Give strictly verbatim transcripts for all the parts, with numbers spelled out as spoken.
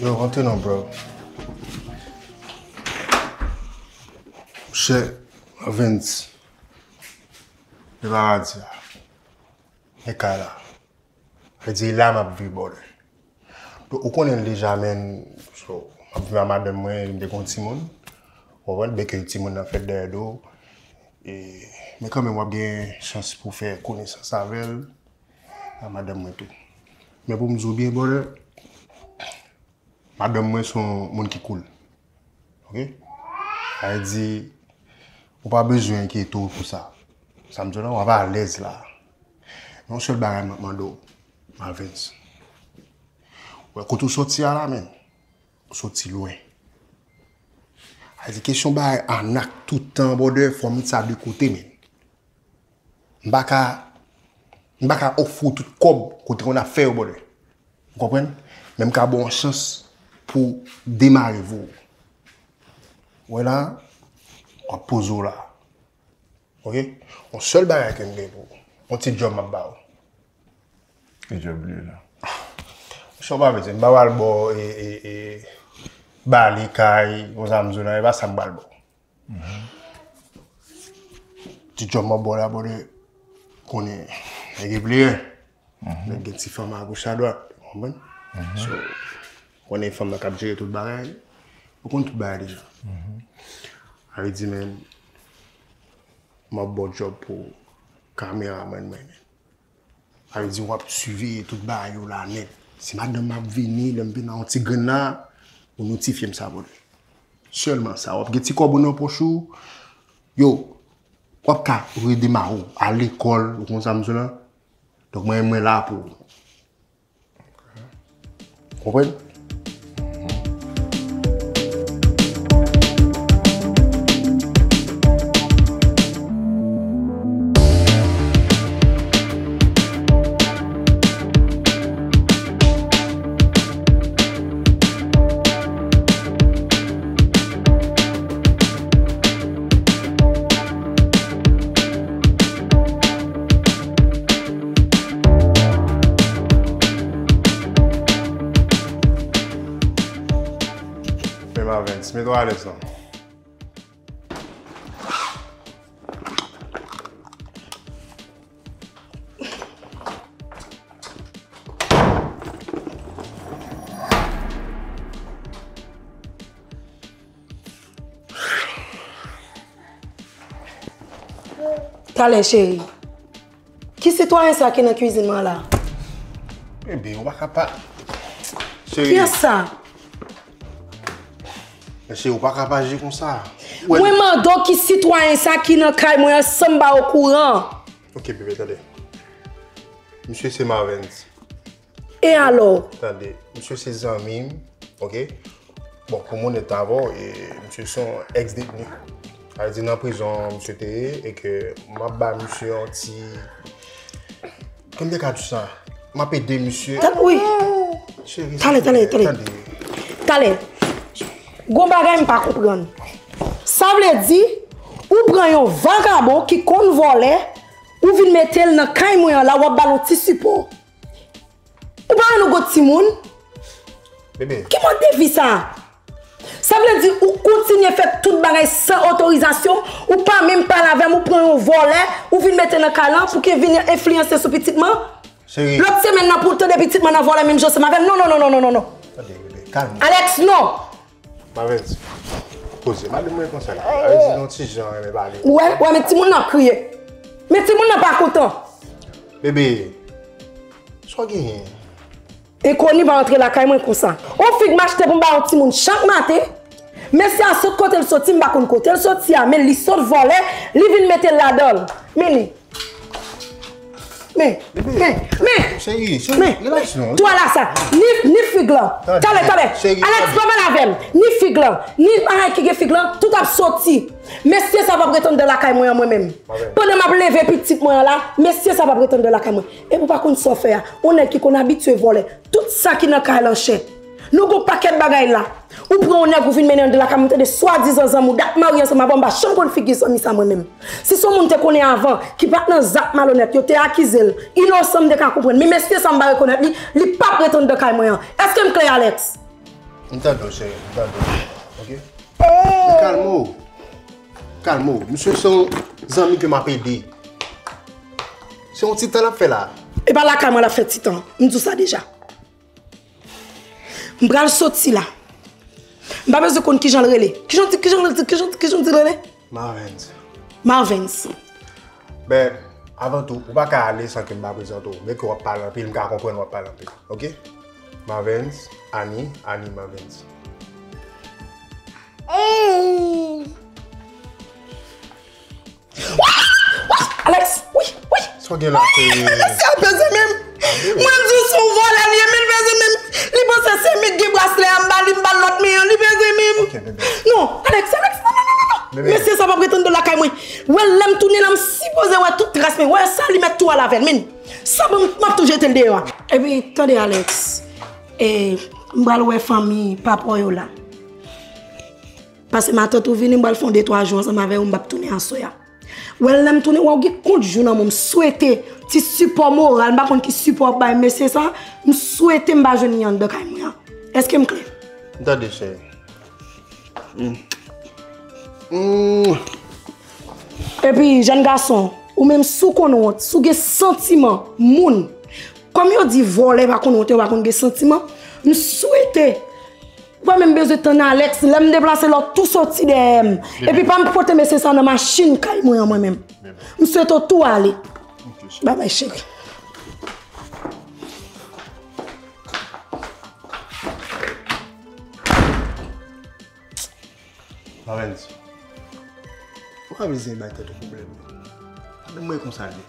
Yo, rantre non, bro. Monchè, Vince, e paradi a. E kay la. Vle di, e la m ap viv, brother. Donk, ou konnen l deja, man. So, m ap viv ak madanm mwen, m te gen yon timoun. Ou konprann? Byen ke timoun nan fèt dèyè do. E, men kanmenm, w ap gen chans pou w fè konesans avè l. A madanm mwen tou. Men pou m di w byen, brother, madanm mwen se yon moun ki cool. Oke? Sa vle di, ou pa bezwen enkyete w pou sa. Sa m di w la, w ap alèz la. Men yon sèl bagay m ap mande w, Marvens. Ou wè kote w soti a la, men, ou soti lwen. Sa vle di, kesyon bagay anak tout tan, brother, fò w met sa de kote, men. M pa ka, m pa ka ofri w tout kòb kote konn ap fè yo, brother. Ou konprann? Men m ka ba w yon chans pou w demare, vo. Ou wè la, w ap poze w la. Oke? Yon sèl bagay ke m gen pou w. Yon ti djòb m ap ba w. Ki djòb li ye la? Monchè, w pa vle di, m pa pral ba w, e, e, e, bale kay, yon zanmi zona, e pa sa m pral ba w. Ti djòb m ap ba w la, brother, konnen nèg e player. Nèg gen ti fanm agoch adwat, ou konprann? So, konnen fanm nan k ap jere tout bagay, ou konn tout bagay deja. Sa vle di, men, m ap ba w djòb pou kameramann mwen, men. Sa vle di w ap siveye tout bagay yo la nèt. Si madanm m ap vini, lè m vin nan yon ti grenn la, ou notifye m sa, brother. Sèlman sa, w ap gen ti kòb ou nan pòch ou, yo, w ap ka redemare w, al lekòl, ou konn sa m di w la. Donk, mwen, mwen la pou ou. Konprann? Men Marvens, mete w alèz non. Talè, cheri. Ki sitwayen sa ki nan kwizin mwen la? Bebe, ou pa ka pa. Cheri. Kiyès sa? Men cheri, ou pa ka pa aji konsa. Mwen mande w ki sitwayen sa ki nan kay mwen an san m pa okouran. Ok, bebe, tande. Misye se Marvens. E alò? Tande, misye se zanmi m, ok? Bon, pou m onèt avè w, e, misye se yon ex detni. Sa vle di nan prizon misye te ye, e ke m ap ba misye yon ti, kòman m te ka di sa? M ap ede misye. Tande, wi. Cheri, tande, tande, tande. Tande. Gon bagay m pa konprann. Sa vle di, ou pran yon vagabon ki konn vòlè, ou vin mete l nan kay mwen an la, w ap ba l yon ti sipò. Ou pa wè nou gon timoun? Bebe. Ki mòd de vi sa? Sa vle di ou kontinye fè tout bagay san otorizasyon, ou pa menm pale avè m, ou pran yon vòlè, ou vin mete nan kay lan pou ke vin enfliyanse sou pitit mwen? Cheri. Lòt semèn nan pou w tande pitit mwen nan vòlè menm jan ansanm avè m. Non, non, non, non, non, non, non. Tande, bebe, kalme. Alex, non. Marvens, poze. Madanm mwen konsa la. Sa vle di yon ti jan renmen pale. Ou wè, ou wè, men timoun nan ap kriye. Men timoun nan pa kontan. Bebe, sa w genyen? Enkoni pa antre lakay mwen konsa. On fig m achte pou m ba yon timoun chak maten. Mesye a sot kote l soti, m pa konn kote l soti a, men li sot vòlè, li vin mete l ladan l. Men li. Men, men, men, men, twa la sa, ni, ni fig lan. Talè, talè. Alex, pa pale avè m. Ni fig lan, ni bagay ki gen fig lan, tout ap soti. Mesye sa p ap ret anndan lakay mwen an mwen menm. Pandan m ap leve pitit mwen an la, mesye sa p ap ret anndan lakay mwen. Epi w pa konn sa w fè a. On nèg ki konn abitye vòlè. Tout sa ki nan kay lan chè. Nou gon pakèt bagay la. Ou pran yon nèg ou vin mennen anndan lakay mwen, tande swadizan zanmi w, dat marye ansanm avè w, m pa janm konn figi zanmi sa mwen menm. Si se yon moun m te konnen avan, ki pa t nan zak malonèt, yo te akize l, inosan m te ka konprann. Men mesye sa m pa rekonèt li, li p ap ret anndan kay mwen an. Èske m klè, Alex? M tande w, cheri, m tande w. Ok? Men kalme w. Kalme w. Misye se yon zanmi ke m ap ede. Se yon ti tan l ap fè la. E pa lakay mwen l ap fè ti tan. M di w sa deja. M pral soti la. M pa bezwen konn kijan l rele. Kijan, kijan, kijan, kijan l rele? Marvens. Marvens. Ben, avan tou, ou pa ka ale san ke m pa prezante w. Men ke w ap pale anpil, m ka konprann w ap pale anpil. Ok? Marvens, Annie, Annie Marvens. Alex, wi, wi. Sa w gen la, cheri? Mesye a peze menm. Mwen di w se yon vòlè li ye, men l peze menm. Li panse se mi k gen braslè a, m ba li, m ba l lòt men an, li peze menm. Ok, bebe. Non, Alex, Alex, non, non, non, non, non. Bebe. Mesye sa p ap ret anndan lakay mwen. Wè lè m tounen la, m sipoze wè tout tras mwen. Wè sa li mèt tou al avè l, men. Sa bon, m ap tou jete l deyò a. Epi, tande, Alex. E, m pral wè fanmi papa w yo la. Paske matant ou vini, m pral fè yon de twa jou ansanm avè yo, m p ap tounen aswè a. Wè, lè m tounen, wè, w gen kont jou nan men w, m swete ti sipò moral, m pa konn ki sipò w ap bay mesye sa, m swete m pa jwenn li anndan kay mwen an. Èske m klè? M tande, cheri. Mm. Mm. Epi, jèn gason, ou menm si w konn wont, si w gen santiman, moun, kòm yo di vòlè pa konn wont, yo pa konn gen santiman, m swete Ou pa menm bezwen tann Alex, lè m deplase la w tou soti dèyè m. Epi pa m pote mesye sa nan machin kay mwen an mwen menm. M swete w tou ale. Ok, cheri. Babay, cheri. Marvens, ou pa bezwen bay tèt ou pwoblèm. Madanm mwen konsa l ye.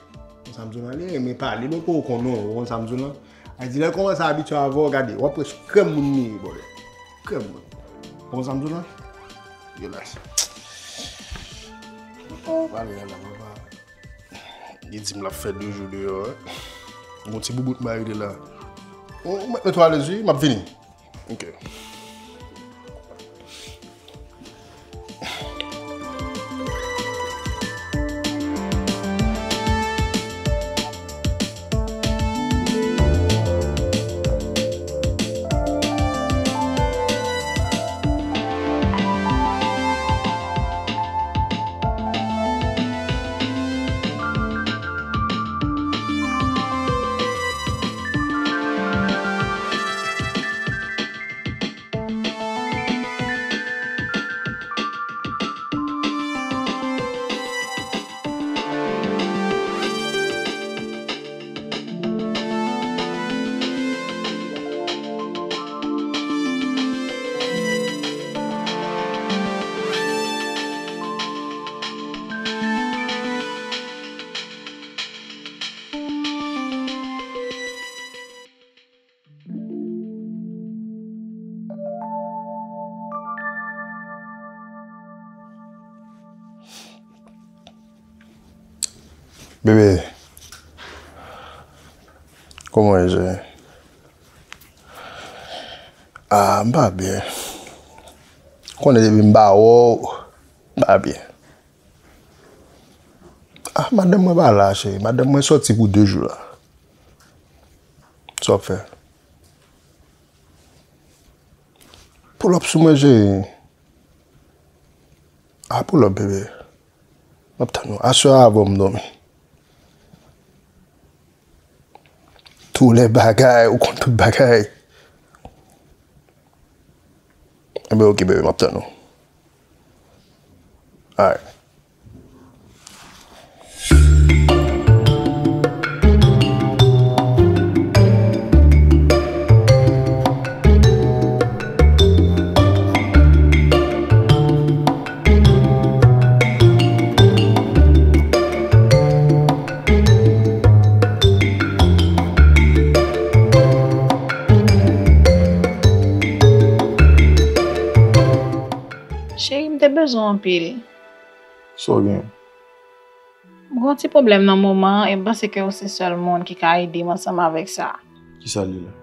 Konn sa m di w la, li renmen pale, men pou w konnen, ou konn sa m di w la. A di lè l kòmanse abitye avè w, gade, w ap wè se krèm moun li ye, bòdè. Krèm moun. Ou konn sa m di w la? Relax. Oh, pale la, papa. Li di m l ap fè de jou deyò, wi. Gon ti boubout m ba rete la. Ou, ou mèt mete w alèz, wi, m ap vini. Ok. Bebe, kòman w ye, cheri? Ah, m pa byen. Ou konnen depi m pa wè w, m pa byen. Ah, madanm mwen pa la, cheri. Madanm mwen sòti pou de jou la. Sa w ap fè? Pull up sou mwen, cheri. Ah, pull up, bebe. M ap tann ou. Aswè a avan m dòmi. Tou lè bagay, ou konn tout bagay. Enben, ok, bebe, m ap tann ou. Alright. Cheri, m te bezwen w anpil. Sa w gen? M gen yon ti pwoblèm nan moman an e m panse ke w se sèl moun ki ka ede m ansanm avèk sa. Kisa l ye la?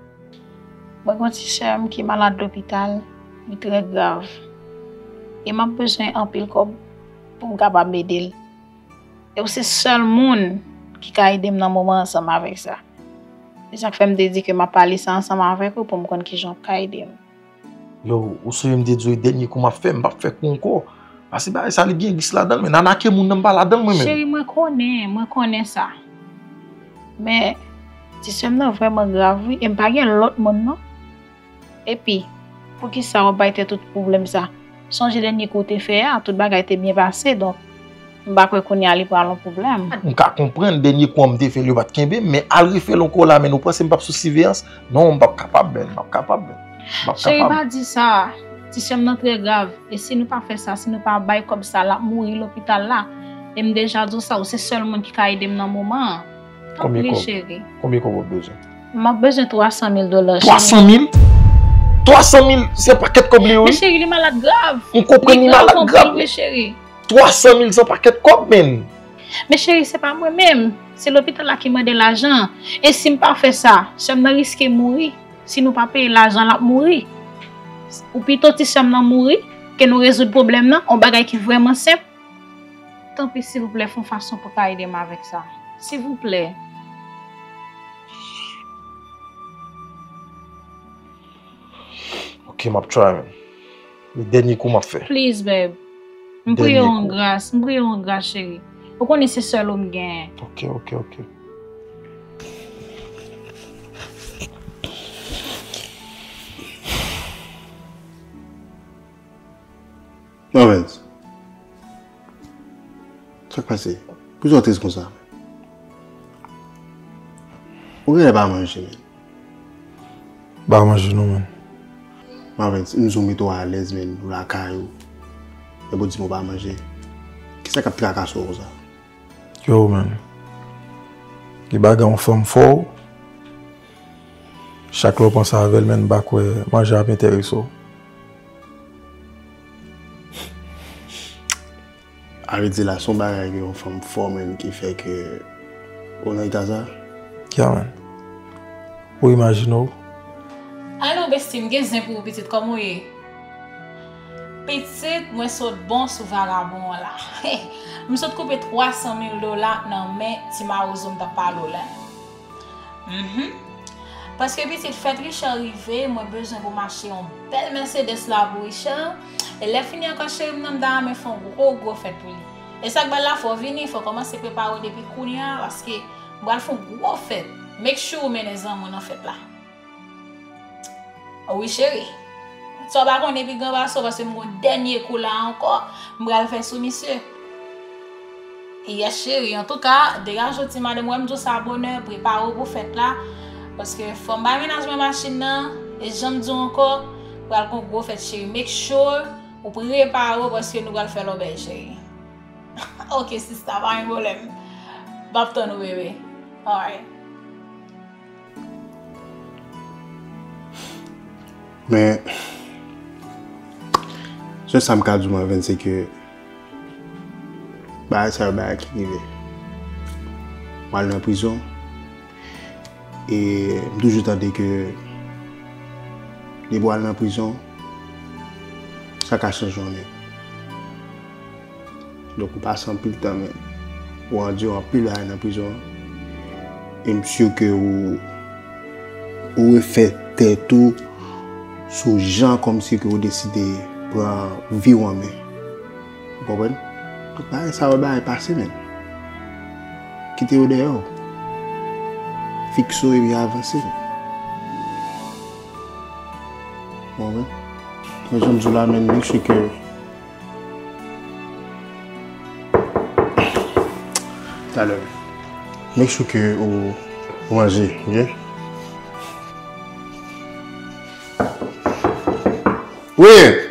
Mwen gen yon ti sè m ki malad lopital, li trè grav. E m ap bezwen anpil kòb pou m kapab ede l. E w se sèl moun ki ka ede m nan moman ansanm avèk sa. Se sa k fè m te di ke m ap pale sa ansanm avèk ou pou m konn kijan w ka ede m. Yo, ou sonje m te di w dènye kou m ap fè, m p ap fè kou ankò. Paske bagay sa li gen ris ladan l, men n atake moun nan m pa ladan l mwen menm. Cheri, mwen konnen, mwen konnen sa. Men, ti sè m nan vrèman grav wi, e m pa gen lòt moun non. Epi, poukisa w ap bay tèt ou tout pwoblèm sa? Sonje dènye kou w te fè a, tout bagay te byen pase, donk, m pa kwè kounye a li pral yon pwoblèm. M ka konprann, dènye kou an m te fè l, yo pa t kenbe m, men al refè l ankò la, men ou panse m p ap sou siveyans? Non, m p ap kapab, men, m p ap kapab, men. M p ap kapab. Cheri, pa di sa. Ti sè m nan trè grav. E si nou pa fè sa, si nou pa bay kòb sa, l ap mouri lopital la. E m deja di w sa, ou se sèl moun ki ka ede m nan moman an. Tanpri, cheri. Konbyen kòb w ap bezwen? M ap bezwen twa san mil dola, cheri. Twa san mil? Twa san mil, se yon pakèt kòb li ye, wi. Men cheri, li malad grav. M konprann li malad grav, men cheri. Twa san mil se yon pakèt kòb, men. Men cheri, se pa mwen menm. Se lopital la ki mande lajan. E si m pa fè sa, sè m nan riske mouri. Si nou pa peye lajan, l ap mouri. Ou pito ti sè m nan mouri, ke nou rezoud pwoblèm nan, yon bagay ki vrèman senp. Tanpri, silvouplè, fè yon fason pou ka ede m avèk sa. Silvouplè. Ok, m ap try, man. Men dènye kou m ap fè. Please, babe. M priye w an gras, m priye w an gras, cheri. Ou konnen se sèl ou m genyen. Ok, ok, ok. Marvens, sa k pase? Poukisa w tris konsa? Ou genlè pa manje, men. Pa manje non, men. Marvens, m di w mete w alèz, men, ou lakay ou. Epi w di m ou pa manje. Kisa k ap trakase w konsa? Yo, men. Gen bagay yon fanm fè w. Chak lè w panse avè l, men, m pa kwè manje ap enterese w. A vle di la, se yon bagay ke yon fanm fè w menm ki fè ke ou nan eta sa? Ya, man. Ou imajine w? Alo, besti, m gen zen pou ou, pitit, kòman w ye? Pitit, mwen sot bon sou vagabon an la. M sot koupe twa san mil dola nan men ti mawozo m t ap pale w la. Mhm. Paske pitit, fèt Richard rive, mwen bezwen pou m achte yon bèl Mercedes la pou Richard. E lè fini ankò, cheri m nan, m ta renmen fè yon gwo, gwo fèt pou li. E sa k bèl la, fò w vini, fò w kòmanse prepare w depi kounye a, paske m pral fè yon gwo fèt. Make sure ou mennen zanmi w nan fèt la. Wi, cheri. Sa w pa konnen pi gran pase w, paske m gon dènye kou la ankò, m pral fè sou misye. Yes, cheri. Antouka, degaje w ti madanm, wè m di w sa bonè, prepare w pou fèt la. Paske fò m bay mennaj mwen machin nan, e jan m di w ankò, pral gon gwo fèt, cheri. Make sure ou prepare w, paske nou pral fè lòbèy, cheri. Ok, sista, pa gen pwoblèm. M ap tann ou, bebe. Alright. Men, sèl sa m ka di w, Marvens, se ke bagay sa yo, bagay ki rive. W al nan prizon, e m toujou tande ke depi w al nan prizon, sa ka chanje yon nèg. Donk, ou pase anpil tan, men ou andire anpil bagay nan prizon an. E m si ke ou, ou refè tèt ou sou jan kòmsi ke ou deside pran vi w an men. Ou konprann? Tout bagay sa yo, bagay pase, men. Kite yo dèyè w. Fikse w epi avanse. Ou konprann? Men jan m di w la, men, make sure ke Talè. Make sure ke ou, ou manje, ok? Wi!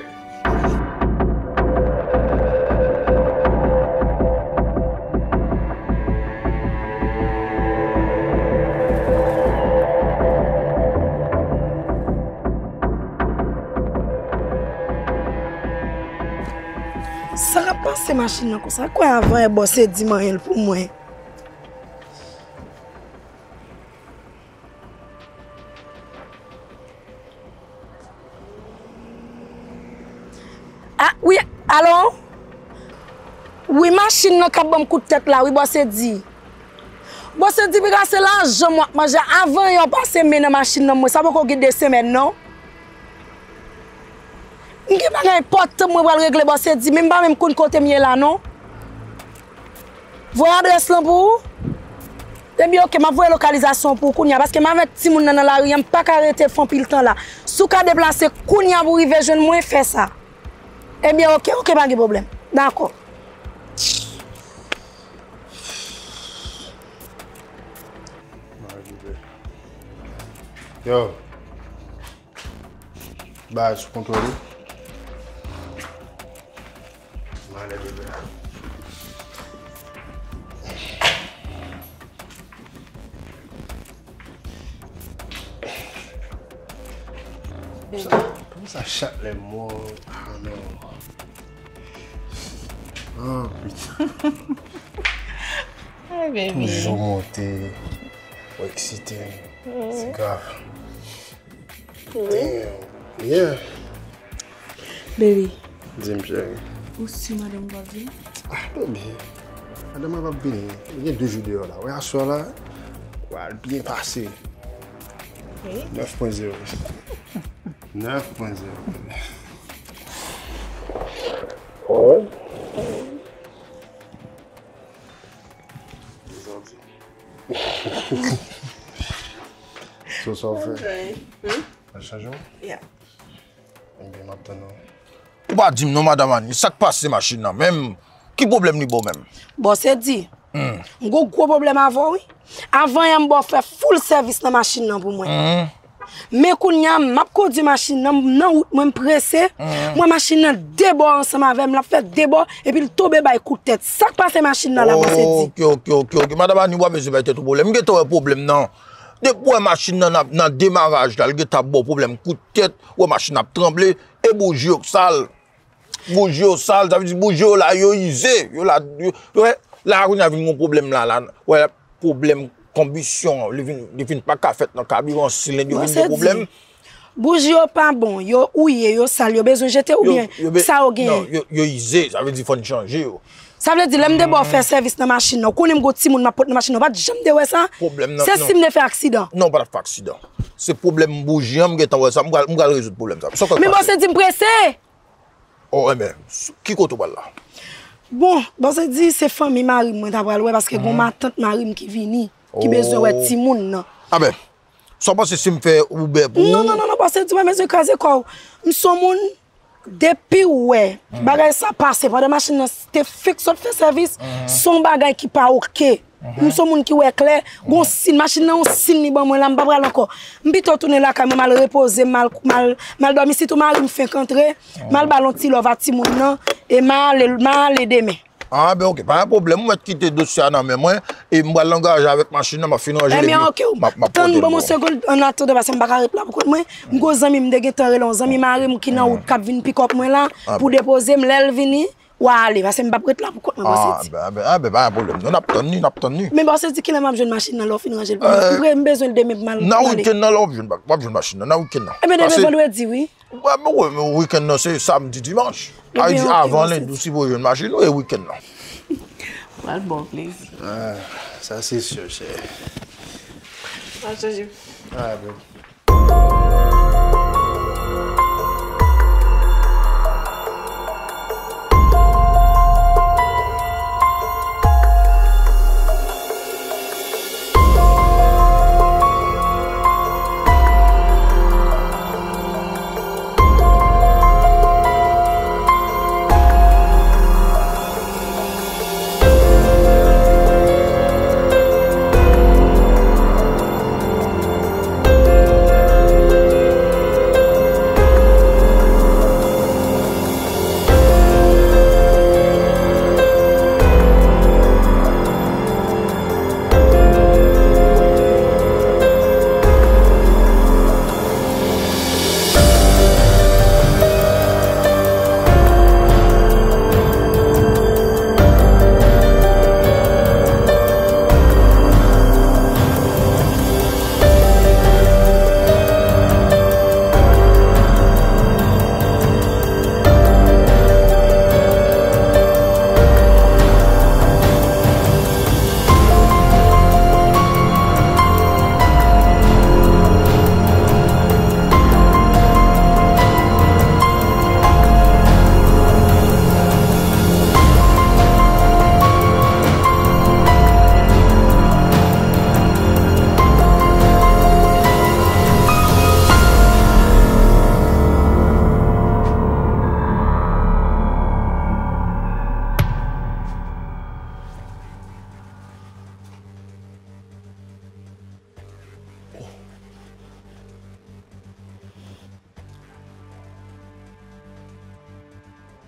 Sa k ap pase machin nan konsa? Kwè avan yè bòs Edi manyen l pou mwen. Ah, wi, alo? Wi, machin nan k ap ban m kout tèt la, wi, bòs Edi. Bòs Edi, piga se lajan m w ap manje. Avan yè w pase men nan machin nan mwen, sa poko gen de semèn, non. M gen bagay enpòtan mwen pral regle, Bòs Edi, men m pa menm konn kote m ye la non. Voye adrès lan pou ou. Ebyen, oke, m ap voye lokalizasyon pou ou kounye a, paske m avèk timoun nan nan lari a, m pa ka rete fè anpil tan la. Si w ka deplase kounye a pou w rive jwenn mwen, fè sa. Ebyen, oke, oke, pa gen pwoblèm. Dakò. Yo. Bagay sou kontwòl wi. Mwen ale bebe a. Bebe. Kòman sa chak lè mò? Ah non. Ah, pita. Ay, bebe. Toujou monte. Ou eksite. Se grav. Damn. Yeah. Baby. Di m, cheri. Ou si madanm ou p ap vini? Ah, baby. Madanm mwen p ap vini. Li gen de jou deyò la. Wè aswè la, w al byen pase. Wi. Nèf pwen zewo. Nèf pwen zewo. Wi. So, sa w fè? Enjoy. Hmm? Al chanje w? Yeah. Ebyen, m ap tann ou. Ou pa di m non, Madanm Ani, sa k pase machin nan menm? Ki pwoblèm li ba w menm? Bòs Edi, m gon gwo pwoblèm avè w, wi. Avan yè, m ba w fè full sèvis nan machin nan pou mwen. Men kounye a, m ap kondui machin nan, m nan wout mwen, m prese. M wè machin nan de bò ansanm avè m, l ap fè de bò, epi l tonbe bay kout tèt. Sa k pase machin nan la, Bòs Edi? Oke, oke, oke, oke. Madanm Ani, w pa bezwen bay tèt ou pwoblèm. M gentan wè pwoblèm nan. Depi w wè machin nan nan, nan demaraj la, l gentan ap ba w pwoblèm kout tèt, w wè machin nan ap tranble, e bouji yo k sal. Bouji yo sal, sa vle di bouji yo la, yo ize, yo la, yo, yo, wè, la kounye a vin gon pwoblèm la, la, wè, pwoblèm konbisyon, li vin, li vin pa ka fèt nan kabiran, silend yo vin gen pwoblèm. Bouji yo pa bon, yo ouye, yo sal, yo bezwen jete oubyen sa yo genyen? Non, yo, yo ize, sa vle di fò n chanje yo. Sa vle di lè m te ba w fè sèvis nan machin nan, ou konnen m gon timoun m ap pote nan machin nan, ou pa t janm te wè sa? Pwoblèm nan, se non. Si m te fè aksidan? Non, w pa t ap fè aksidan. Se pwoblèm bouji an, m gentan wè sa, m pral, m pral rezoud pwoblèm sa. Sa w pral pase? Men Bòs Edi, m prese! Oh, enben, ki kote w pral la? Bon, Bòs Edi, se fanmi mari m mwen ta pral wè, paske gon matant mari m ki vini, ki bezwen wè timoun nan. Anben, sa w panse si m fè Uber pou ou? Non, non, non, non, Bòs Edi, w pa bezwen kraze kò w. M se yon moun, depi w wè bagay sa pase, pandan machin nan te fèk sot fè sèvis, se yon bagay ki pa oke. M se yon moun ki wè klè, gon siy, machin nan yon siy li ban mwen la, m pa pral ankò. M pito tounen lakay mwen, m al repoze m, m al, m al, m al dòmi, sitou mari m fenk antre, m al ba l yon ti love a timoun nan, e m a ale, m a ale demen. Ah, ben oke, pa gen pwoblèm, ou mèt kite dosye a nan men mwen, e m pral angaje avèk machin nan, m ap fin ranje l, epi m ap, m ap pote l ba w. Ebyen oke, tann bon, bon, yon segond, an atandan, paske m pa ka ret la pou kont mwen, m gon zanmi m te gentan rele, yon zanmi mari m ki nan wout k ap vin pick up mwen la, pou depoze m, lè l vini, w a ale, paske m p ap ret la pou kont mwen, Bòs Edi. Ah, ben, ben, ah, ben, pa gen pwoblèm. Non, n ap tann li, n ap tann li. Men Bòs Edi, kilè m ap jwenn machin nan, lè w fin ranje l pou mwen? M pre-, m bezwen l demen pou m al, pou m ale. Nan wikenn nan, lè w ap jwenn, w ap jwenn machin nan, nan wikenn nan. Ebyen, demen vandredi, wi. Wi, men wi, men wikenn nan, se samdi, dimanch. Sa vle di avan lendi, w sipoze jwenn machin ou, e wikenn nan. W al ba w plezi. Ah, sa se si, chè. W al chanje. Ah, ben.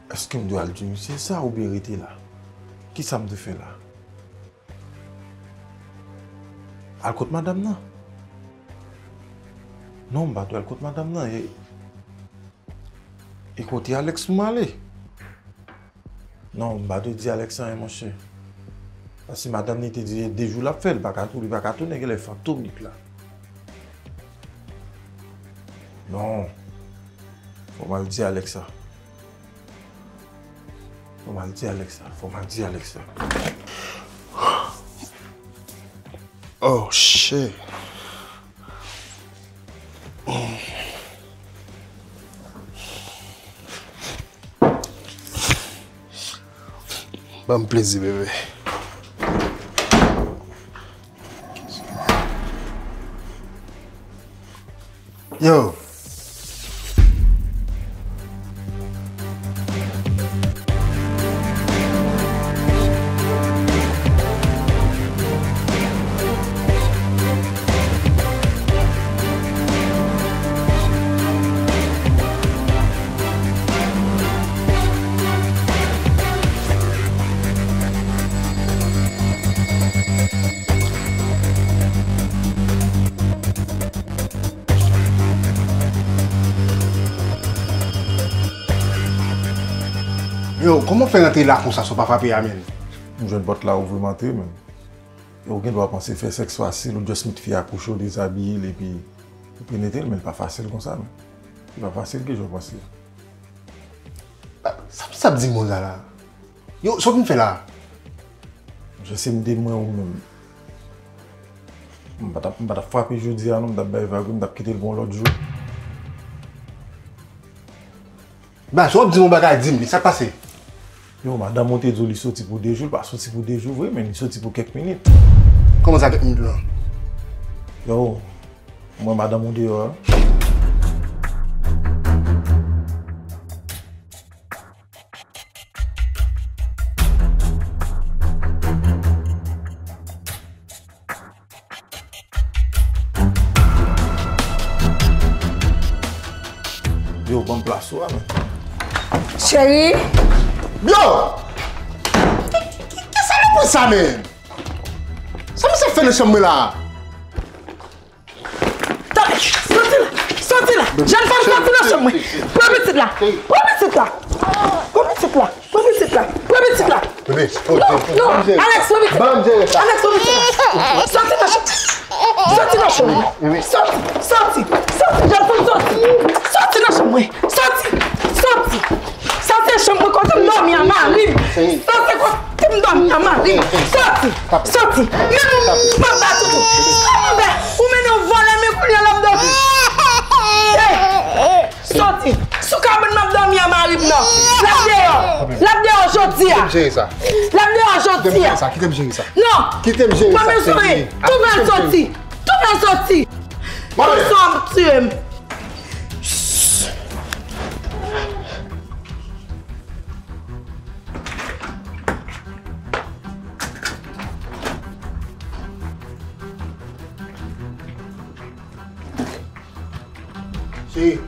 Èske m dwe al di misye sa oubyen rete la? Kisa m dwe fè la? Al kot madanm nan? Non, m pa dwe al kot madanm nan. E, e kote Alex pou m ale? Non, m pa dwe di Alex anyen, monchè. Paske madanm li te di de jou l ap fè, li pa ka tou, li pa ka tounen, genlè fantom li k la. Non. Fò m al di Alex sa. Fò m al di Alex sa. Fò m al di Alex sa. Oh, shit. Ban m plezi, bebe. Yo. Yo, kòman w fè rantre la konsa san w pa frape a, menn? M jwenn pòt la ouvri, m antre, menn. E ou gen dwa panse fè sèks fasil, ou just met fi a kouche, ou dezabiye l, epi ou penetre l, men l pa fasil konsa, menn. Li pa fasil ke jan w panse. Sa, sa, sa ap di moun sa la? Yo, sa w vin fè la? Monchè, si m te mwen ou menm, m pa t ap, m pa t ap frape jodi a non, m t ap bay vag wi, m t ap kite l pou yon lòt jou. Ba, sa w ap di m yon bagay, di m li, sa k pase? Yo, madanm ou te di w li soti pou de jou, li pa soti pou de jou vre, men li soti pou kèk minit. Kòman sa kèk minit lan? Yo, mwen madanm ou deyò a. Yo, ban m plas ou a, men. Cheri. Yo! Ki, ki, ki, ki salopri sa, men? Sa misye fè nan chanm mwen la? Tanpri, soti la, soti la. Jèn fanm, soti nan chanm mwen. Pran pitit la. Pran pitit la. Pran pitit la. Pran pitit la. Pran pitit la. Bebe, oh, non, oh, non, banm jere sa. Alex, pran pitit la. Banm jere sa. Alex, pran pitit la. Soti nan chanm. Soti nan chanm mwen. Bebe. Soti, soti, soti, jèn fanm, soti. Soti nan chanm mwen. Soti, soti. Sa se chanm mwen kote m dòmi a mari m. Sa se kote m dòmi a mari m. Soti, soti. Men m, m ap bat ou tou. Kòman fè ou mennen yon vòlè men kounye a l ap dòmi? Hey! Soti! Sou kabann m ap dòmi a mari m nan. L ap deyò. L ap deyò jodi a. Kite m jere sa. L ap deyò jodi a. Kite m jere sa. Kite m jere sa. Non. Kite m jere sa. Pa bezwen. Tounen soti. Tounen soti. Mwen. Konsa w ap tiye m. Cheri.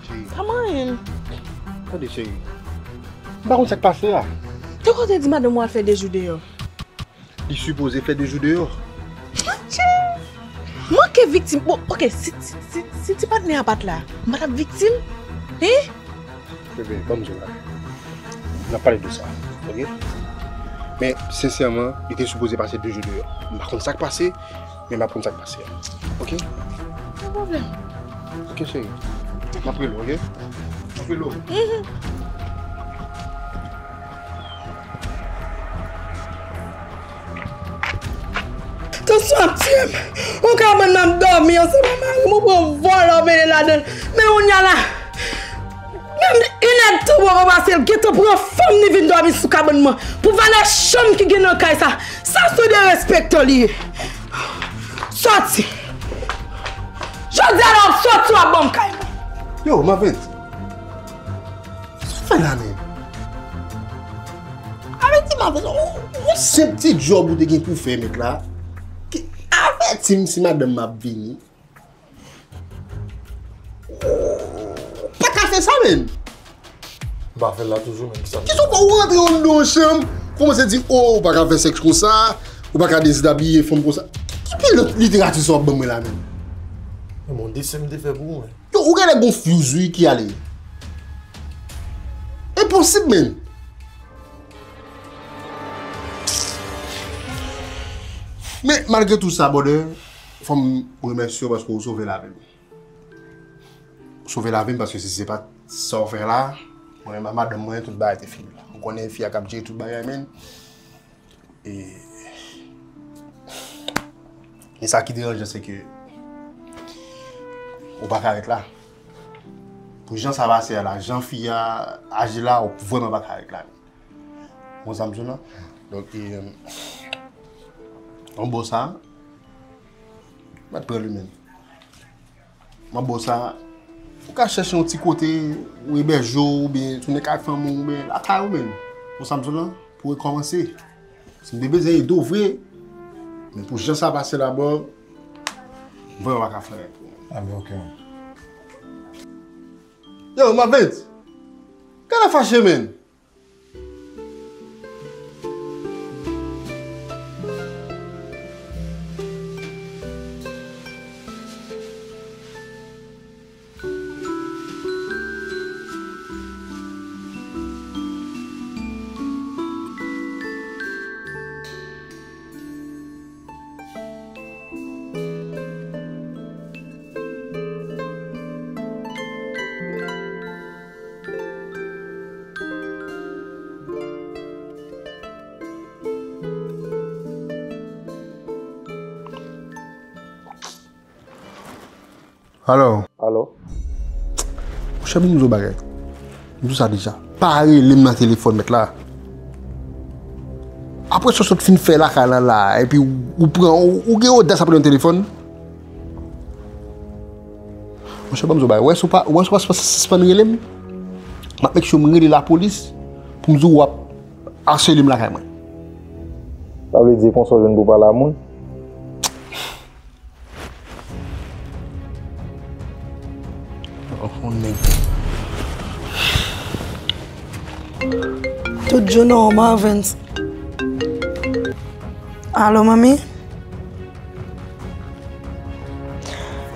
Cheri. Sa manyen m. Tande, cheri. M pa konn sa k pase a. Te kote di madanm ou al fè de jou deyò? Li sipoze fè de jou deyò. Manke viktim. Bon, ok, si, si, si, si ti patnè a pa t la, m pa t ap viktim? Hein? Bebe, ban m di w la. N ap pale de sa, ok? Men, sensèman, li te sipoze pase de jou deyò. M pa konn sa k pase, men m ap konn sa k pase a. Ok? Pa pwoblèm. Ok, cheri. M ap rele w, ok? M ap rele w. Mhm. Tansyon ap tiye m. Ou ka bann m ap dòmi ansanm ak mari m, ou pran vòlè w mele ladan l. Men kounye a la, menm inèdtan poko pase, l gentan pran fanm li vin dòmi sou kabann mwen. Pou valè chanm ki gen nan kay sa, sa se derespektan li ye. Sòti. Jodi a la w ap sòti, w ap ban m kay mwen. Yo, Mavent. Sa w fè la menm? Avèti m avè yon, yon senp ti djòb ou te gen pou fè, mèt la. Ki, avèti m si madanm m ap vini. Men, m pa fè l la toujou, men kisa m... Kisa w fè? Ou rantre anndan yon chanm, kòmanse di, "O, ou pa ka fè sèks konsa, ou pa ka dezidabiye fanm konsa." Ki pi lòt literati sa w ap ban mwen la menm? Men bon, desann m te fè pou ou, men. Yo, ou genlè gon fuse, wi, ki ale. Enposib, men. Men, malgre tou sa, brother, fò m remèsye w paske ou sove lavi m. Ou sove lavi m paske si se pa t sa w fè la, mwen menm ak madanm mwen, tout bagay te fini la. Ou konnen fi a k ap jere tout bagay, men. E, e sa ki deranjan, se ke ou pa ka ret la. Pou jan sa pase a la, jan fi a aji la, ou vrèman pa ka ret la. Bon, sa m di w la. Donk, e, yon bon sa, m ap pran li menm. M ap ba w sa, ou ka chèche yon ti kote, ou ebèje w, oubyen tounen kay fanmi w, oubyen lakay ou menm. Bon, sa m di w la, pou rekòmanse. Si m te bezwen ede w vre, men pou jan sa pase la, bro, m vrèman pa ka fè anyen pou ou. Ah, men ok. Yo, Mavens, gade fache, men. Alo. Alo. Monchè, ban m di w bagay. M di w sa deja. Pa rele m nan telefòn, mèt la. Apre sa w sot fin fè lakay la, la, epi ou, ou pran, ou, ou gen odas ap rele m nan telefòn. Monchè, ban m di w bagay. Wè, si w pa, wè, si w pa, si w pa sispann rele m, m ap make sure m rele lapolis pou m di w w ap asele m lakay mwen. Sa vle di konsa w jwenn pou pale a moun? Oh, on nèg. Tout jou non, Marvens. Alo, manmi?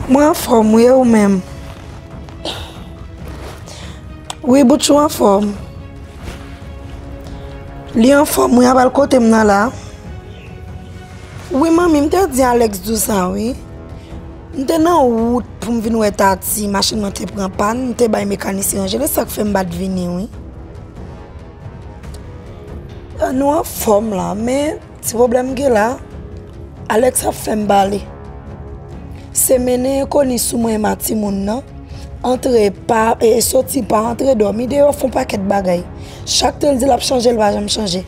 Mwen anfòm, wi, e ou menm? Wi, Boutchou anfòm. Li anfòm, wi, ap al kote m nan la. Wi, manmi, m te di Alex di w sa, wi. M te nan wout pou m vin wè Tati, machin mwen te pran pàn, m te bay mekanisyen ranje l, e sa k fè m pa t vini, wi. Ah, nou anfòm la, men ti pwoblèm gen la, Alex ap fè m pale. Se mennen enkoni sou mwen e ma timoun nan. Antre pa, e, e soti pa, antre dòmi deyò, fè yon pakèt bagay. Chak tan l di l ap chanje, l pa janm chanje.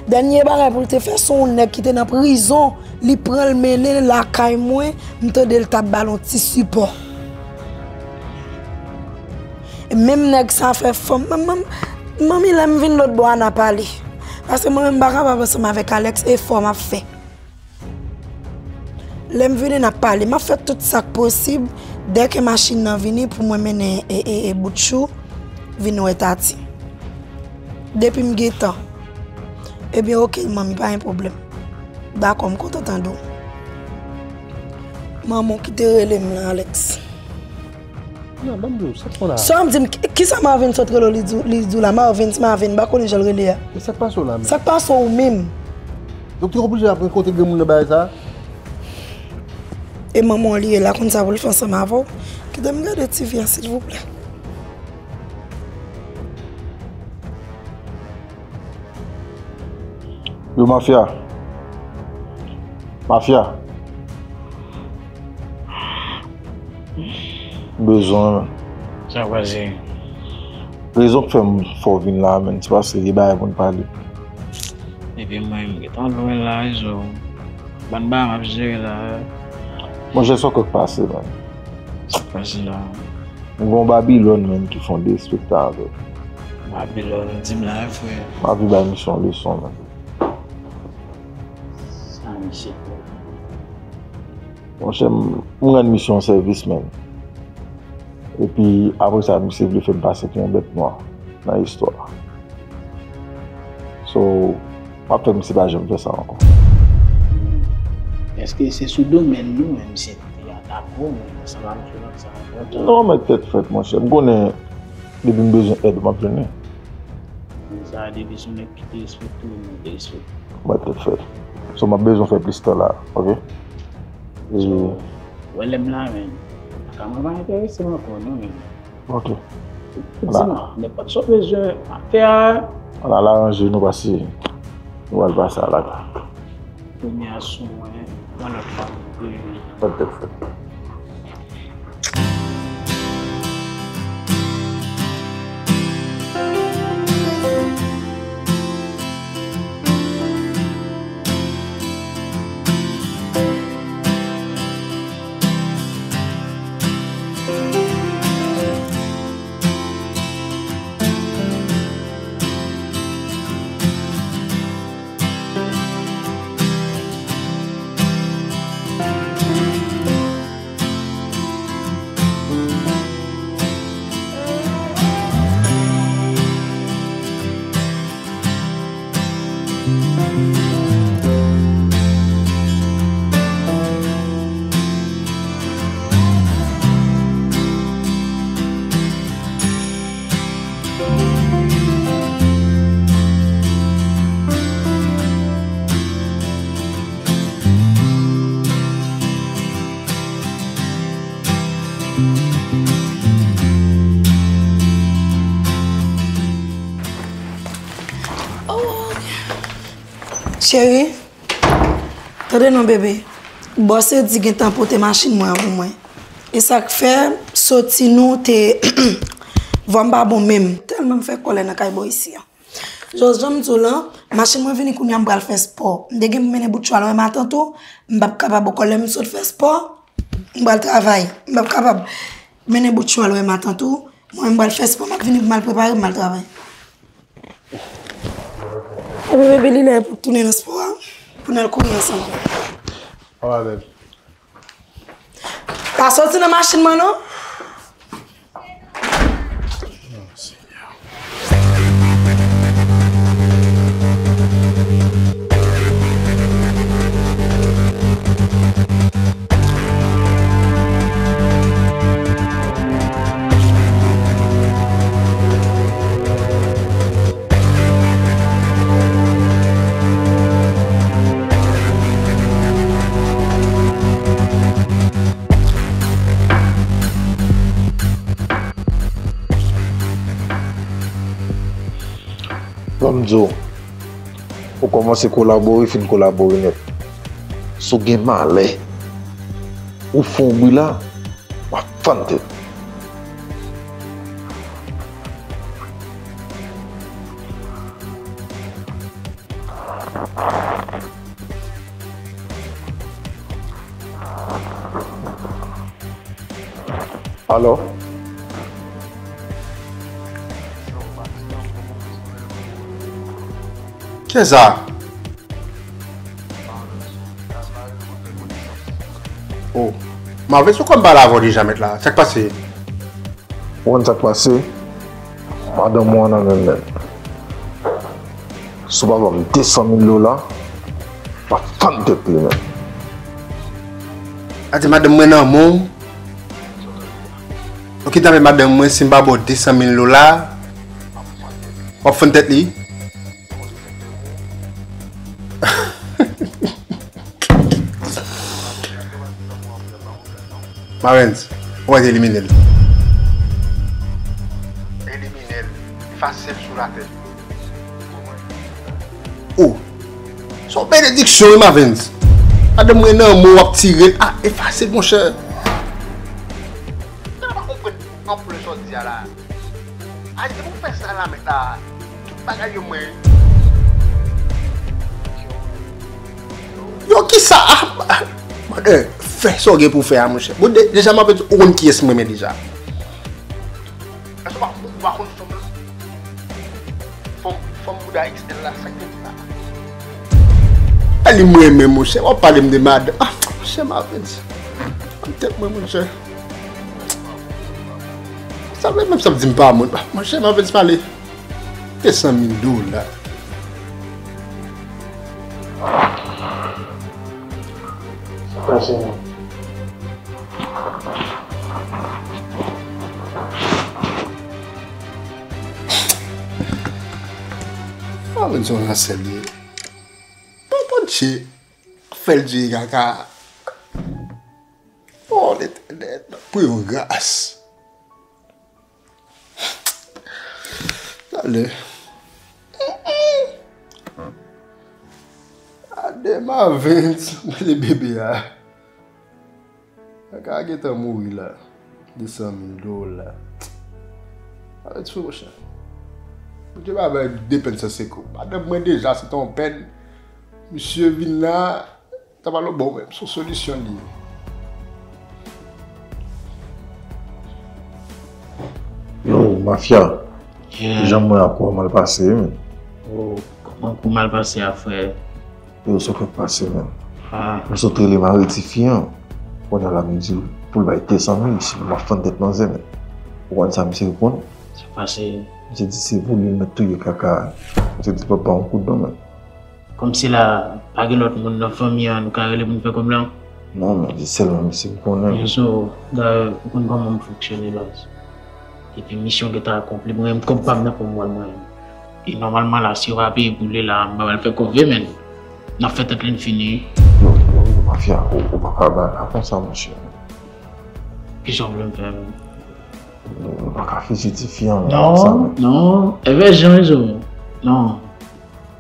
Dènye bagay pou l te fè, se yon nèg ki te nan prizon, li pran l mennen l lakay mwen, m tande l t ap ba l yon ti sipò. E menm nèg sa fè fanm, manm, manm, manmi, lè m vin lòt bò a, n a pale. Paske mwen menm m pa kapab ansanm avèk Alex, efò m ap fè. Lè m vini, n ap pale. M ap fè tout sa k posib dèke machin nan vini pou mwen mennen e, e, e Boutchou vin wè Tati. Depi m gen tan. Ebyen, oke, manmi, pa gen pwoblèm. Dakò, m kontan tande w. Manman w ki te rele m lan, Alex. Non, ban m di w, sa k fè w la? Sa w ap di m, ki, kisa Marvin sot rele w, li di w, li di w la? Marvin, Marvin, m pa konnen jan l rele a. Men sa k pase w la menm? Sa k pase w menm? Donk, te oblije ap rankontre granmoun nan bagay sa? E manman w li ye la, konn sa pou l fè ansanm avè w. Kite m gade ti vi a, silvouplè. Yo, mafya. Mafya. M bezwen w, man. Sa k pase? Rezon k fè m fè w vin la, man, se paske gen bagay pou n pale. Epi mwen, m gentan lwen la, rezo. Bann bagay m ap jere la. Monchè, sa k pase, man? Sa k pase la? M gen yon Babilòn, man, ki fè yon derespektan avè m. Babilòn, di m la, frè. M ap vin bay misye yon leson, man. Sa misye fè? Monchè, m, m rann misye yon sèvis, man. Epi apre sa, misye vle fè m pase pou yon bèt nwa nan istwa. So, m ap fè misye pa janm fè sa ankò. Èske se sou domèn nou menm misye te atake w, menm ansanm avèk Florence sa? Non, mèt tèt frèt, monchè. M konnen depi m bezwen èd, m ap jwenn li. Sa depi se yon nèg ki te respekte w, nou te respekte w. Mèt tèt frèt. So, m ap bezwen fè plis tan la, oke? E So, wè lè m la, men, sa ka mwen pa enterese m ankò, non, men. Ok. Di m, nenpòt sa w bezwen fè a. Ala, ala ranje nou pase, nou pral pase a lakay. Premye a sou mwen, pran lòt la, premye. Mèt tèt frèt. Oh, cheri, tande non, bebe. Bòs Edi gentan pote machin mwen an pou mwen. E sa k fè soti nou te vwa m pa bon menm. Tèlman m fè kòlè nan kay bò isi a. Jòs, jan m di w lan, machin mwen vini kounye a, m pral fè spò. M te gen pou mennen bout chwal wè matant ou, m p ap kapab ankò lè m sot fè spò, m pral travay. M p ap kapab mennen bout chwal wè matant ou, mwen m pral fè spò, m ap vini pou m al prepare pou m al travay. Epi baby, li lè pou tounen nan spò a, pou n al kouri ansanm. Alright, baby. Pa soti nan machin mwen non. Ban m di w, ou kòmanse kolabore, fin kolabore nèt. Si w gen malè, ou fè yon bri la, w ap fann tèt. Alò? Kiyès sa? Oh. Marvens, ou konn pale avè w deja, mèt la. Sa k pase? Ou konn sa k pase? Madanm ou an nan men m, men. Si w pa ban m de san mil dola, m ap fann tèt li, men. A di madanm mwen nan men w? Ok, tanpri madanm mwen, si m pa ba w de san mil dola, w ap fann tèt li? Marvens, ou mèt elimine l. Elimine l, efase l sou latè. Oh, se yon benediksyon wi, Marvens. Madanm mwen nan men w, w ap tire l. Ah, efase l, monchè. Mwen pa konprann anpil sa w di a la. A, depi w fè sa la, mèt la, tout bagay yo mwen. Yo, kisa? Ah, eh, fè sa w gen pou w fè a, monchè. Bon, de-, deja, m ap di w, ou konn kiyès mwen renmen deja. Èske w pa, ou pa konn fanm lan? Fanm, fanm bouda X L la, sa k te di la? A, li mwen renmen, monchè. W ap pale m de madanm. Ah, monchè, m ap di. Nan tèt mwen, monchè. Sa vle menm sa di m pa moun. Monchè, m ap pale. De san mil dola. Sa pase non. Mwen se yon ransè li ye. Bon, Bondye, fè l di kaka. Oh, Letènèl, priye yon gras. Talè. Adema Vince, le bebe a. Kaka gentan mouri la. De san mil dola. Arèt sou monchè. Bondye pa bay depenn san sekou. Madanm mwen deja se te yon pèn. Misye vin la. Sa pa lo bon menm, se yon solisyon li ye. Yo, mafya. Yeah. Jan mwen ak ou mal pase, men. Oh, kòman kou mal pase a, frè? Yo, sa k ap pase, men. Ah. M sot rele mari tifi an. Kounye a la, m di l pou l bay de san mil, sinon m ap fann tèt manzè, men. Ou konn sa misye reponn? Sa pase. Misye di se vòlè l mèt touye kaka. Misye di l p ap ba yon kout dan, men. Kòmsi la, pa gen lòt moun nan fanmi an, nou ka rele pou n fè kòb la? Non, men se sèlman misye m konnen. Yo, so, dayè, ou konn kòman m fonksyone, baz. Epi misyon gentan akonpli, mwen menm kòb pa m nan pou m wè l mwen menm. E nòmalman la, si yo pa peye pou li la, m pa pral fè kòb vre, men n ap fè tèt li n fini. Yo, yo, yo, mafya, ou, ou pa ka bay la konsa, monchè. Kisa w vle m fè menm? Nou, nou pa ka fizi tifi an, non, sa, non, men. Non, evè jan izo. Non.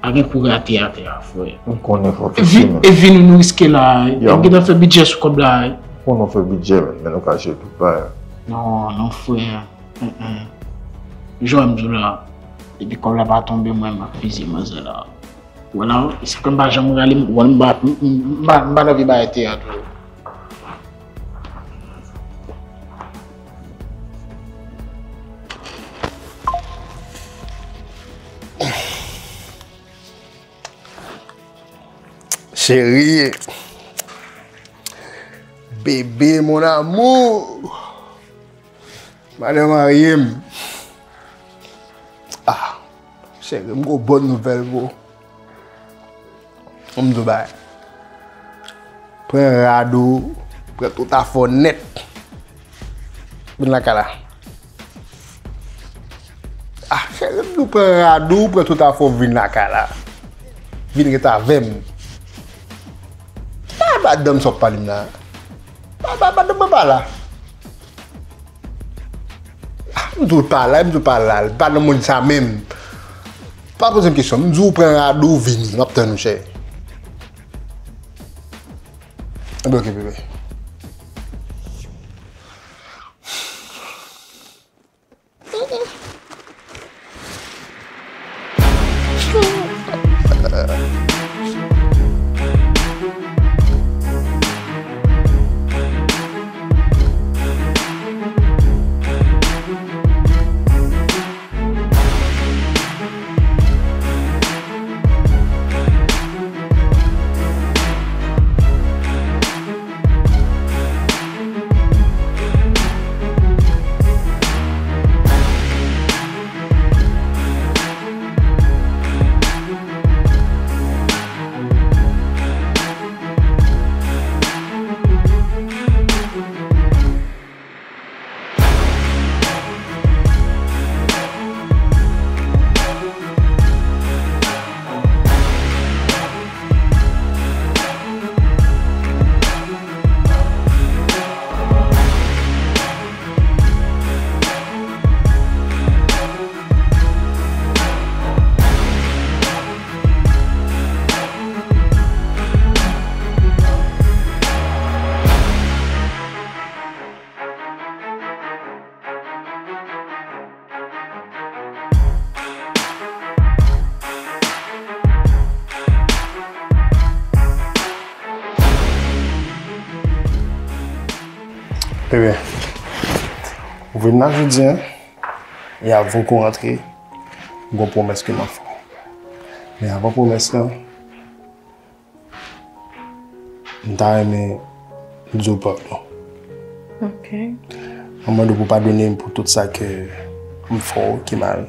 Pa gen kou rate atè a, frè. M konnen fò w fè men. E vi nou, nou riske la, e. M gentan fè bidjè sou kòb la, e. M konnen w fè bidjè, men, men nou ka jere tout bagay. Non, non, frè. Jan m di w la, depi kòb la pa tonbe, mwen, m ap fizi manzè la. Wala, se ke m pa janm rale, m, m, m, m, m pa nan vi bay teyat. Cheri, bebe, mon amour, madan marye m. Ah, cheri, m gon bòn nouvèl pou ou. Ann m di w bagay. Pran rad ou, pran tout afè w nèt. Vin lakay la. Ah, cheri, m di w pran rad ou, pran tout afè w vin lakay la. Vin ret avè m. Pa madanm sa w ap pale m la. Pa, pa, madanm mwen pa la. Ah, m di w pa la, m di w pa la, l pa nan mond sa menm. Pa poze m kesyon, m di w pran rad ou vini, m ap tann ou, cheri. Enben, oke, bebe. Ebyen, ou vin la jodi a, e avan ke w rantre, m gon pwomès ke m ap fè w. Men avan pwomès lan, m ta renmen di w padon. Ok. Mwen mande w pou w padone m pou tout sa ke m fè w ki mal.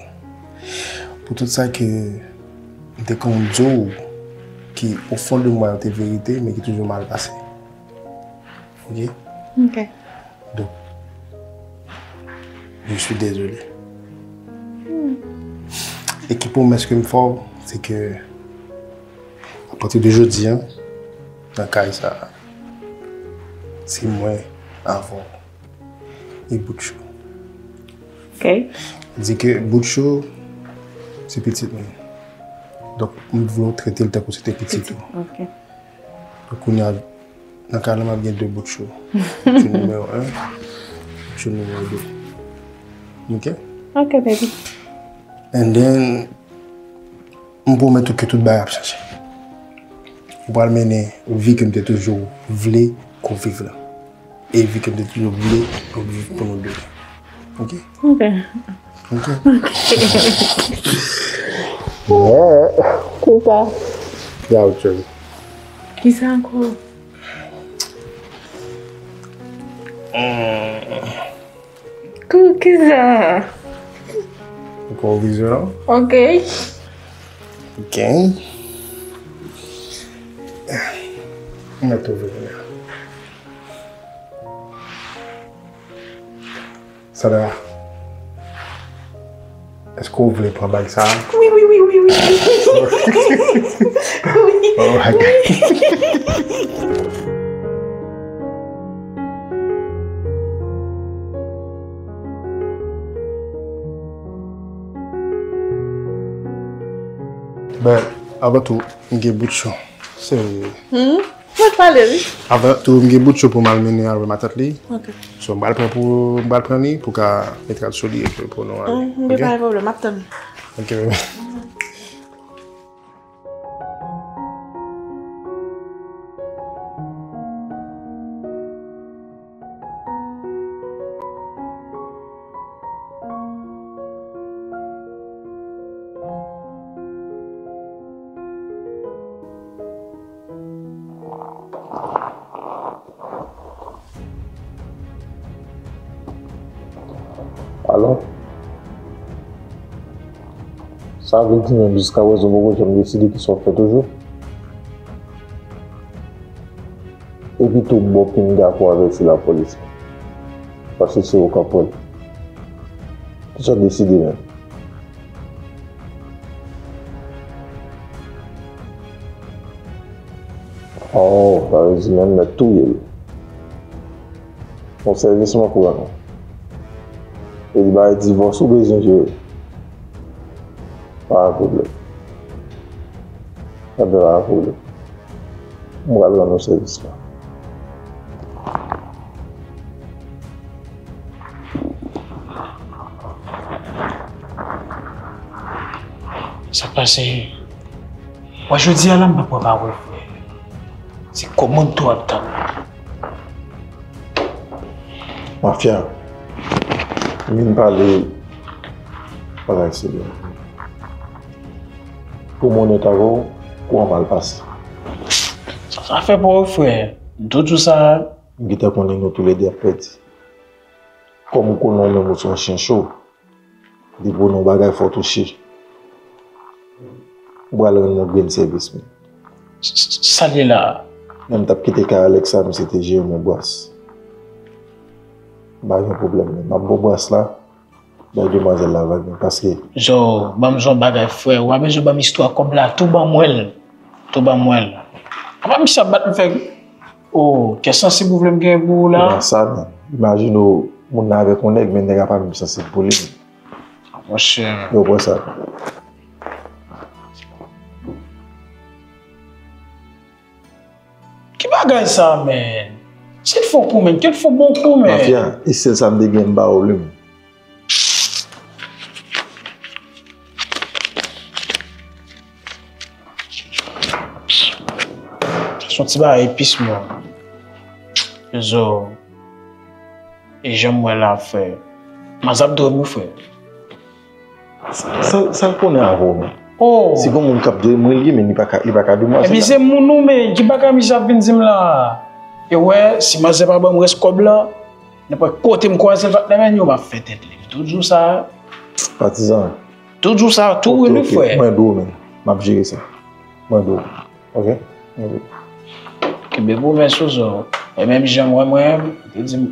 Pou tout sa ke m te konn di w ki, au fond de moi, yo te verite, men ki toujou mal pase. Ok? Ok. Donc, je suis désolé. E ki pwomès ke m fè w, se ke, apati de jodi a, nan kay sa a, se mwen avè w e Boutcho. Ok. Di ke Boutcho se pitit mwen. Donk, m vle w trete l tankou se te pitit ou. Ok. Donk, kounye a, nan kay la, m ap gen de Boutcho. Boutcho nimewo en, Boutcho nimewo de. Ok? Ok, baby. And then, m pwomèt ou ke tout bagay ap chanje. Ou pral mennen vi ke m te toujou vle ke w viv la. E vi ke m te toujou vle nou viv pou nou de. Ok? Ok. Ok. Yeah. Kisa? Ya, ok. Kisa ankò? Kou kisa? Kou vizyon? Ok. Ok. Mwen twouve la. Sandra, èske w vle pran bag sa a? Wi, wi, wi, wi, wi. Wi. Oh my God. Ben, avan tou, m gen bout cho. Serye. Hmm? Mwen pale, wi. Avan tou, m gen bout cho pou m al mennen al wè matant li. Ok. So, m pral pran pou, m pral pran li pou ka met rad sou li epi pou nou ale. Hmm, m gen pa gen pwoblèm, m ap tann. Ok, bebe. Alò, sa vle di menm jiskaprezan w poko janm deside kisa w ap fè toujou? Epi tou, ba w pinga pou w avèti lapolis. Paske se ou k ap pran l. Kisa w deside menm? Oh, sa vle di menm mèt touye l. Bon, sèvis mwen pou rann ou. E li bay divòs ou bezwen jere. Pa gen pwoblèm. Sa te pa gen pwoblèm. Mwen pral rann ou sèvis la. Sa k pase? Wè, jodi a la, m p ap pran pawòl frè. Se kòmantè w ap tann. Mafya, m vin pale bagay serye. Pou m onèt avè w, kou an mal pase. Sa, sa fè pa w frè. M tou di w sa. M gentan konnen nou toulède ap pèdi. Kòm ou konnen w menm ou se yon chen cho, depi w nan yon bagay fò w touche. M pral rann yon grenn sèvis, men. S-, s-, sa l ye la a? Men m t ap kite kay Alex la, misye te jere m yon bras. M pa gen pwoblèm, men m ap ba w bras la, bay demwazèl la vag, men paske. Zo, ban m zon bagay, frè. Ou pa bezwen ban m istwa kòb la, tou ban mwen l. Tou ban mwen l. Apa misye ap bat m fè. Oh, kè sansib ou vle m gen pou ou la? Ou wè sa, men. Imajine w, moun nan avèk yon nèg, men nèg la pa menm sansib pou li. Monchè. Yo pran sa. Ki bagay sa, men? Se l fè w kou, men. Ke l fè w bon kou, men. Mafya, e sèl sa m te gen m ba w li, men. Se yon ti bagay epis, mwen. Zo. E jan m wè la, frè. Manzè ap dòmi, frè. Sa, sa, sa l konnen avè w, men? Oh. Si gon moun k ap dòmi, mwen li, men li pa ka, li pa ka dòmi. Epi se moun ou, men, ki bagay misye ap vin di m la? E wè, si manzè pa ban m rès kòb la, Nenpòt kote m kwaze l patnè, men yo m ap fè tèt li. Tout jou sa. Patizan. Tout jou sa, tou wi, wi, frè. Mwen di w, men. M ap jere sa. Mwen di w. Ok? Mwen di w. Kenbe pwomès ou zo. E menm jan mwen, mwen, te di m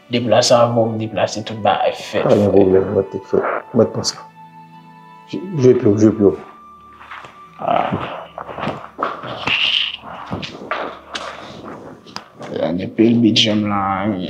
deplase avan m deplase, tout bagay fèt, frè. Pa gen pwoblèm, mwen te fè. Mwen panse. Jwe pye w, jwe pye w. Ah. Gade pil bidjè m la, wi.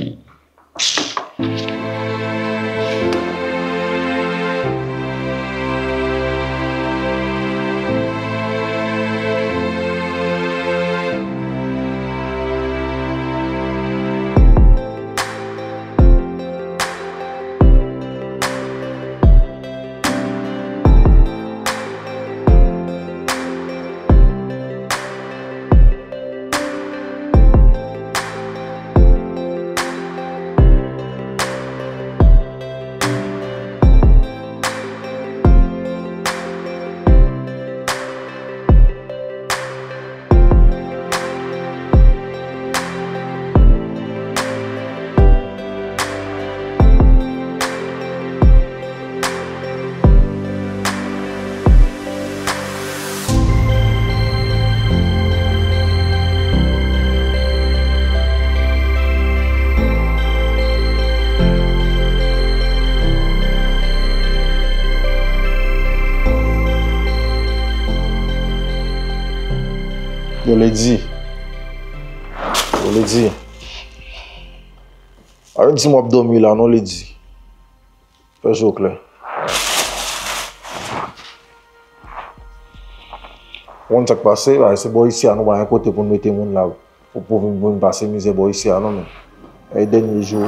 Yo, Lady. Yo, Lady. Pa vin di m w ap dòmi la non, Lady. Fè je w klè. Ou konn sa k pase, bay, se bò isi a, nou pa gen kote pou n mete moun la. Pou, pou vin, pou vin pase mizè bò isi a, non, men. E dènye jou.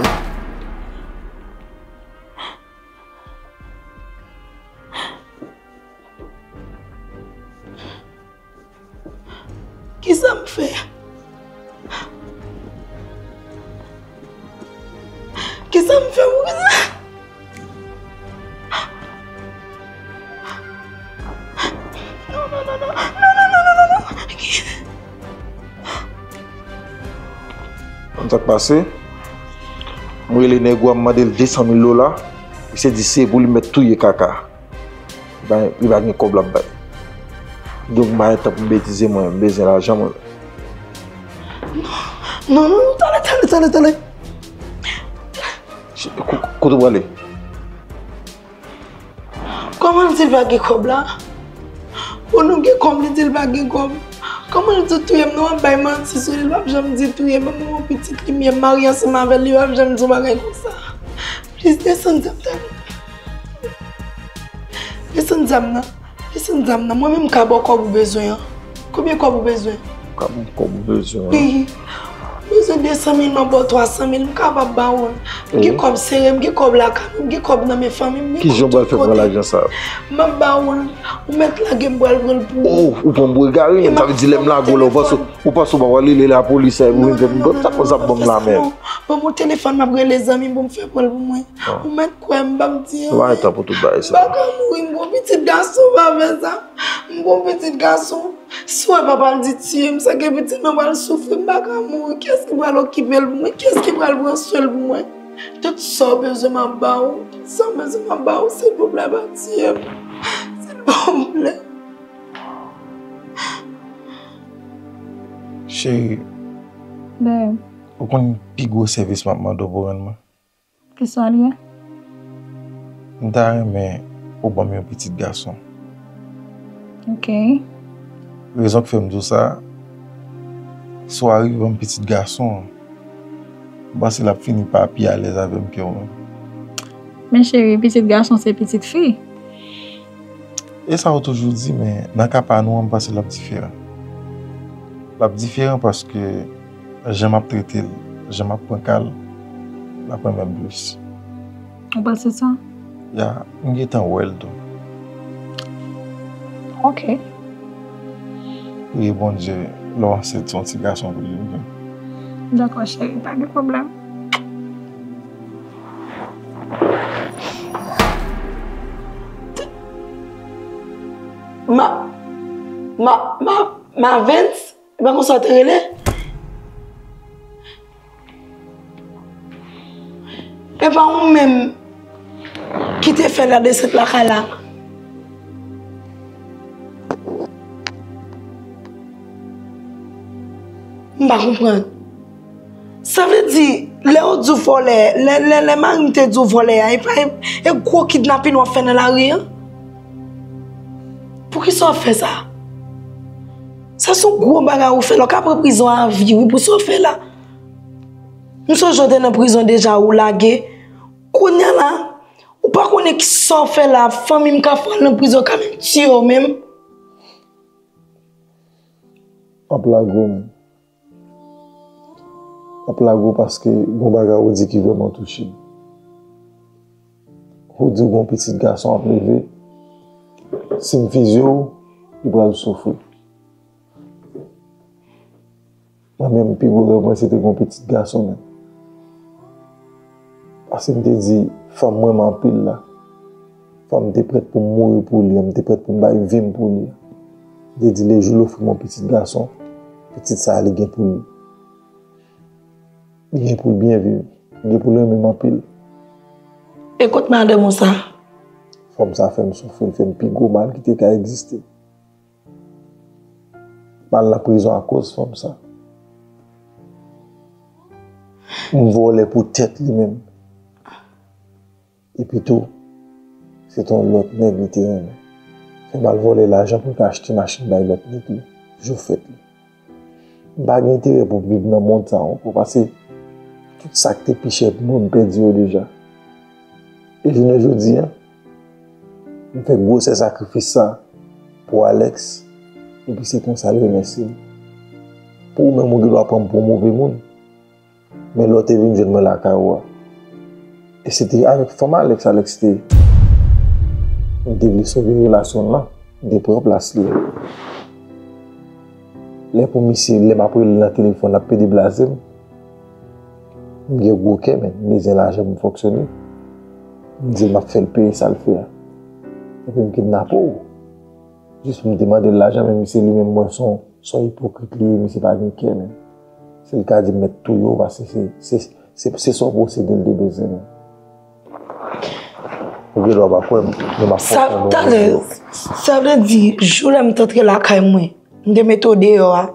Kisa m fè? Kisa m fè pou kisa? Non, non, non, non. Konn sa k pase? M rele nèg ou a, m mande l de san mil dola. Misye di se pou li mèt touye kaka. Li pa, li pa gen kòb l ap bay. Donk, m pa gen tan pou m betize mwen, m bezwen lajan mwen. Non, non, non, non, talè, talè, talè, talè. Ch-, ko-, kote w prale? Kòman l di l pa gen kòb la? Pou nou gen kòb, li di l pa gen kòb. Kòman l di touye m, nou ap bay manti sou li, l p ap janm di touye m, mwen yon pitit li m ye, m marye ansanm avè l, li p ap janm di yon bagay konsa. Plis desann zam talè. Desann zam nan. Desann zam nan. Mwen menm m ka ba w kòb ou bezwen an. Konbyen kòb ou bezwen? M ka ba w kòb ou bezwen an. Wi. M bezwen de san mil, m ap ba w twa san mil, m kapab ba w l. M gen kòb sere, m gen kòb lakay mwen, m gen kòb nan men fanmi m, m gen kòb tout kote. Kijan w pral fè pran lajan sa a? M ap ba w l. Ou mèt lage m pral pran l pou ou. Oh, ou pran m pou egare, men sa vle di lè m lage w la, ou panse, ou panse w pa pral rele lapolis, sa, ou vin fè m sa, sa ban m la menm. Ban m yon telefòn, m ap rele zanmi m pou m fè pran l pou mwen. Ou mèt kwè m, m p ap di anyen. Ou pa gen tan pou tout bagay sa. M pa ka mouri, m gon pitit gason, pa fè sa. M gon pitit gason. Si w wè papa l di tiye m, sa gen pitit mwen pral soufri, m pa ka mouri. Kiyès ki pral okipe l pou mwen? Kiyès ki pral pran swen l pou mwen? Tout sa w bezwen, m ap ba w. Tout sa w bezwen, m ap ba w. Silvouplè, pa tiye m. Silvouplè. Cheri, ou konn pi gwo sèvis m ap mande w pou w rann mwen? Kisa l ye? M ta renmen ou ban m yon pitit gason. Ok. Rezon k fè m di w sa, si w arive ban m pitit gason an, m panse l ap fini pa pi alèz avè m ke w menm. Men cheri, pitit gason se pitit fi. E sa w toujou di, men nan ka pa nou an, m panse l ap diferan. L ap diferan paske jan m ap trete l, jan m ap pran ka l, l ap renmen m plis. Ou panse sa? Ya, m gentan wè l tou. Ok. Priye Bondye, lè w ansent, se yon ti gason pou li, ok? Dakò, cheri, pa gen pwoblèm. Ma, ma, ma, Mavens? E pa konsa w te rele? Se pa ou menm ki te fè ladesant lakay la? M pa konprann. Sa vle di, lè yo di w vòlè, lè, lè, lè mari m te di w vòlè a, e pa e, e gwo kidnapin w ap fè nan lari an? Poukisa w ap fè sa? Sa se yon gwo bagay ou fè la, w ka pran prizon avi, wi, pou sa w fè la. M sonje w te nan prizon deja, ou lage. Kounye a la, ou pa konnen ki sa w fè la, fanmi m ka fè w al nan prizon, ka menm tiye w menm. M ap lage w menm. M ap lage w paske gon bagay ou di ki vrèman touche m. Ou di w gon pitit gason ap leve, si m fizye w, li pral soufri. Mwen menm, pi gwo rèv mwen, se te gon pitit gason menm. Paske m te di, fanm mwen m anpil la. Fanm m te prèt pou m mouri pou li, m te prèt pou m bay vi m pou li. M te di, lejou l ofri m yon pitit gason, pitit sa a li gen pou li. Li gen pou l byen viv. Li gen pou l renmen m anpil. E kot madanm ou sa? Fanm sa fè m soufri, l fè m pi gwo mal ki te ka egziste. M al nan prizon akoz fanm sa. M vòlè pou tèt li menm. Epi tou, se te yon lòt nèg li te renmen. Fè m al vòlè lajan pou l ka achte machin bay lòt nèg li, jou fèt li. M pa gen enterè pou m viv nan mond sa ankò, paske tout sa k te pi chè pou mwen, m pèdi yo deja. E jounen jodi a, m fè gwosè sakrifis sa pou Alex, epi se konsa l remèsye m. Pou ou menm, ou gen dwa pran m pou yon move moun, men lè w te vin jwenn mwen lakay ou a, e se te avèk fanm Alex, Alex te, m te vle sove relasyon lan, m te pran plas li. Lè pou misye, lè m ap rele l nan telefòn, l ap pede blaze m. M gen gwo kè, men m bezwen lajan pou m fonksyone. M di l m ap fè l peye sa l fè a. Epi m kidnape w. Jis pou m te mande l lajan, men misye li menm, mwen, se yon, se yon ipokrit li ye, misye pa gen kè menm. Se li ka di m mèt touye w, paske se, se, se, se sa w posede l te bezwen menm. Ou gen dwa pa kwè m, men m ap fè w konnen w di yo. Sa vle di, jou lè m t antre lakay mwen, m te mete w deyò a,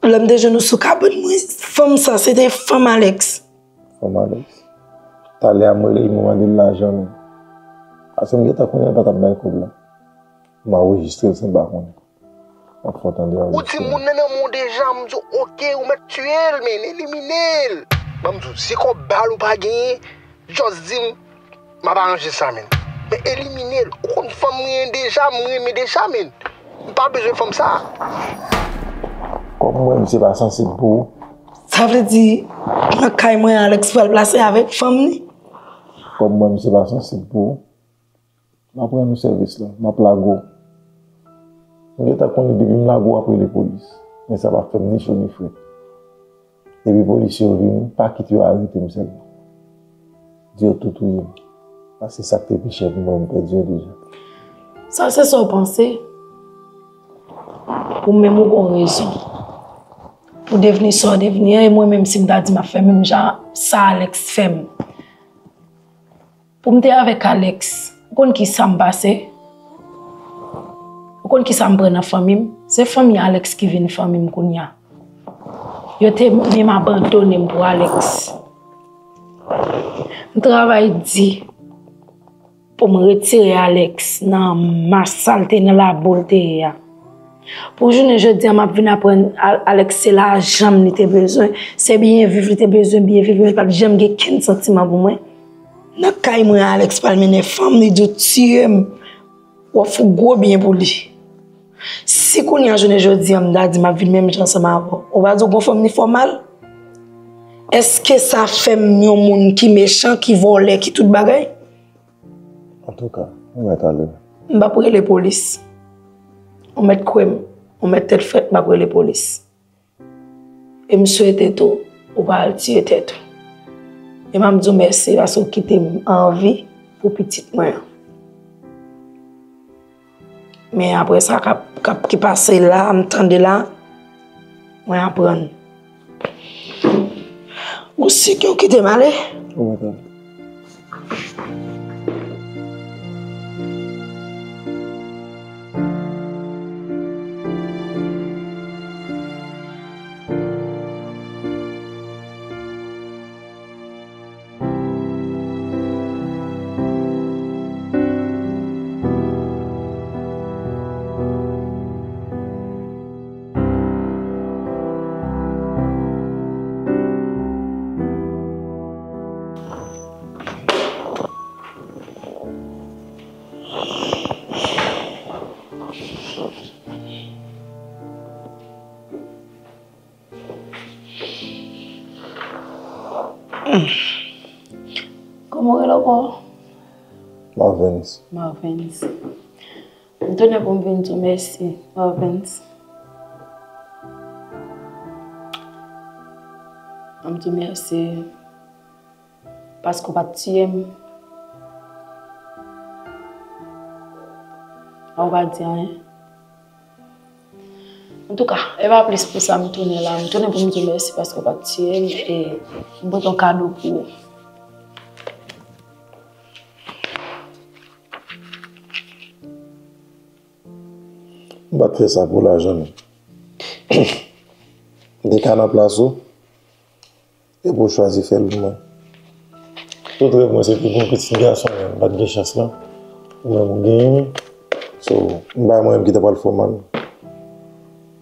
lè m te jwenn ou sou kabann mwen, fanm sa, se te fanm Alex. Fanm Alex. Talè a m rele l, mwen mande l lajan menm. Paske m gentan konnen l pa t ap bay kòb la. M anrejistre l san l pa konnen. M ap fè w tande anrejistreman. Ou di moun nan nan men w deja, m di w, oke, ou mèt tiye l, men elimine l. Ban m di w, si kòb bal ou pa genyen, just di m, m ap aranje sa, men. Men elimine l. Ou konn fanm mwen ye deja, m renmen deja, men. M pa bezwen fanm sa. Kòb mwen, misye pa sansib pou ou. Sa vle di, nan kay mwen, Alex pral plase avèk fanm li? Kòb mwen, misye pa sansib pou ou. M ap rann ou sèvis la, m ap lage w. M gentan konnen depi m lage w, w ap rele polis. Men sa p ap fè m ni cho ni fre. Depi polisye yo vini, pa kite yo arete m sèlman. Di yo tou touye m. Paske sa k te pi chè pou mwen, m pèdi yo deja. Sa se sa w panse? Ou menm ou gon rezon. Ou devni sa w devni an, e mwen menm si m ta di m ap fè menm jan sa Alex fè m. Pou m te avèk Alex, ou konn ki sa m pase? Ou konn ki sa m pran nan fanmi m? Se fanmi Alex ki vin fanmi m kounye a. Yo te menm abandone m pou Alex. M travay di pou m retire Alex nan mas sa l te, nan labou l te ye a. Pou jounen jodi a, m ap vin aprann Alex se lajan m li te bezwen, se byen viv li te bezwen, byen viv, men li pa t janm gen kenn santiman pou mwen. Nan kay mwen, Alex pral mennen fanm li, di w tiye m, w ap fè gwo byen pou li. Si kounye a jounen jodi a, m ta di m ap vin menm jan ansanm avè w, ou pa di w gon fanm li fè w mal? Èske sa fè m yon moun ki mechan, ki vòlè, ki tout bagay? Antouka, ou mèt ale. M p ap rele polis. Ou mèt kwè m, ou mèt tèt frèt, m p ap rele polis. E m swete tou, ou pa al tiye tèt ou. E m ap di w mèsi paske w kite m an vi pou pitit mwen an. Men apre sa k ap, k ap, ki pase la, m tande la, mwen aprann. Ou si ke w kite m ale? Ou mèt ale. Kòman w rele ankò? Marvens. Marvens. M tounen pou m vin di w mèsi, Marvens. M di w mèsi paske w pa t tiye m. Ou pa di anyen. Antouka, e pa plis pou sa m tounen la. M tounen pou m di w mèsi paske w pa t tiye m e m pote yon kado pou ou. M pa t fè sa pou lajan, non. M te ka nan plas ou, e pou w chwazi fè l pou mwen. Tout rèv mwen se pou gen yon pitit gason, men m pa t gen chans lan. Ou menm ou genyen l. So, m bay mwen menm ki ta pral fè w mal.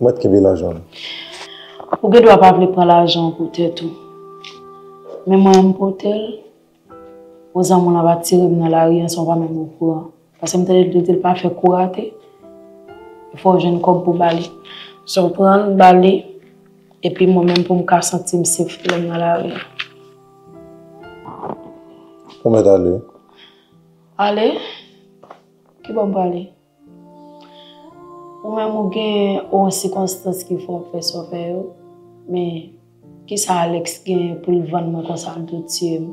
Mwen t kenbe lajan. Ou gen dwa pa vle pran lajan an pou tèt ou. Men mwen menm m pote l. Ozanm ou lan pa tire m nan lari an san w pa menm okouran. Paske m tande l te di l pa fè kou rate. Fò w jwenn kòb pou ba li. So pran l ba li. Epi mwen menm pou m ka santi m safe lè m nan lari an. Ou mèt ale. Ale? Kibò m prale? Ou menm ou gen yon sikonstans ki fè w fè sa w fè yo, men kisa Alex gen pou l vann mwen konsa l tou tiye m?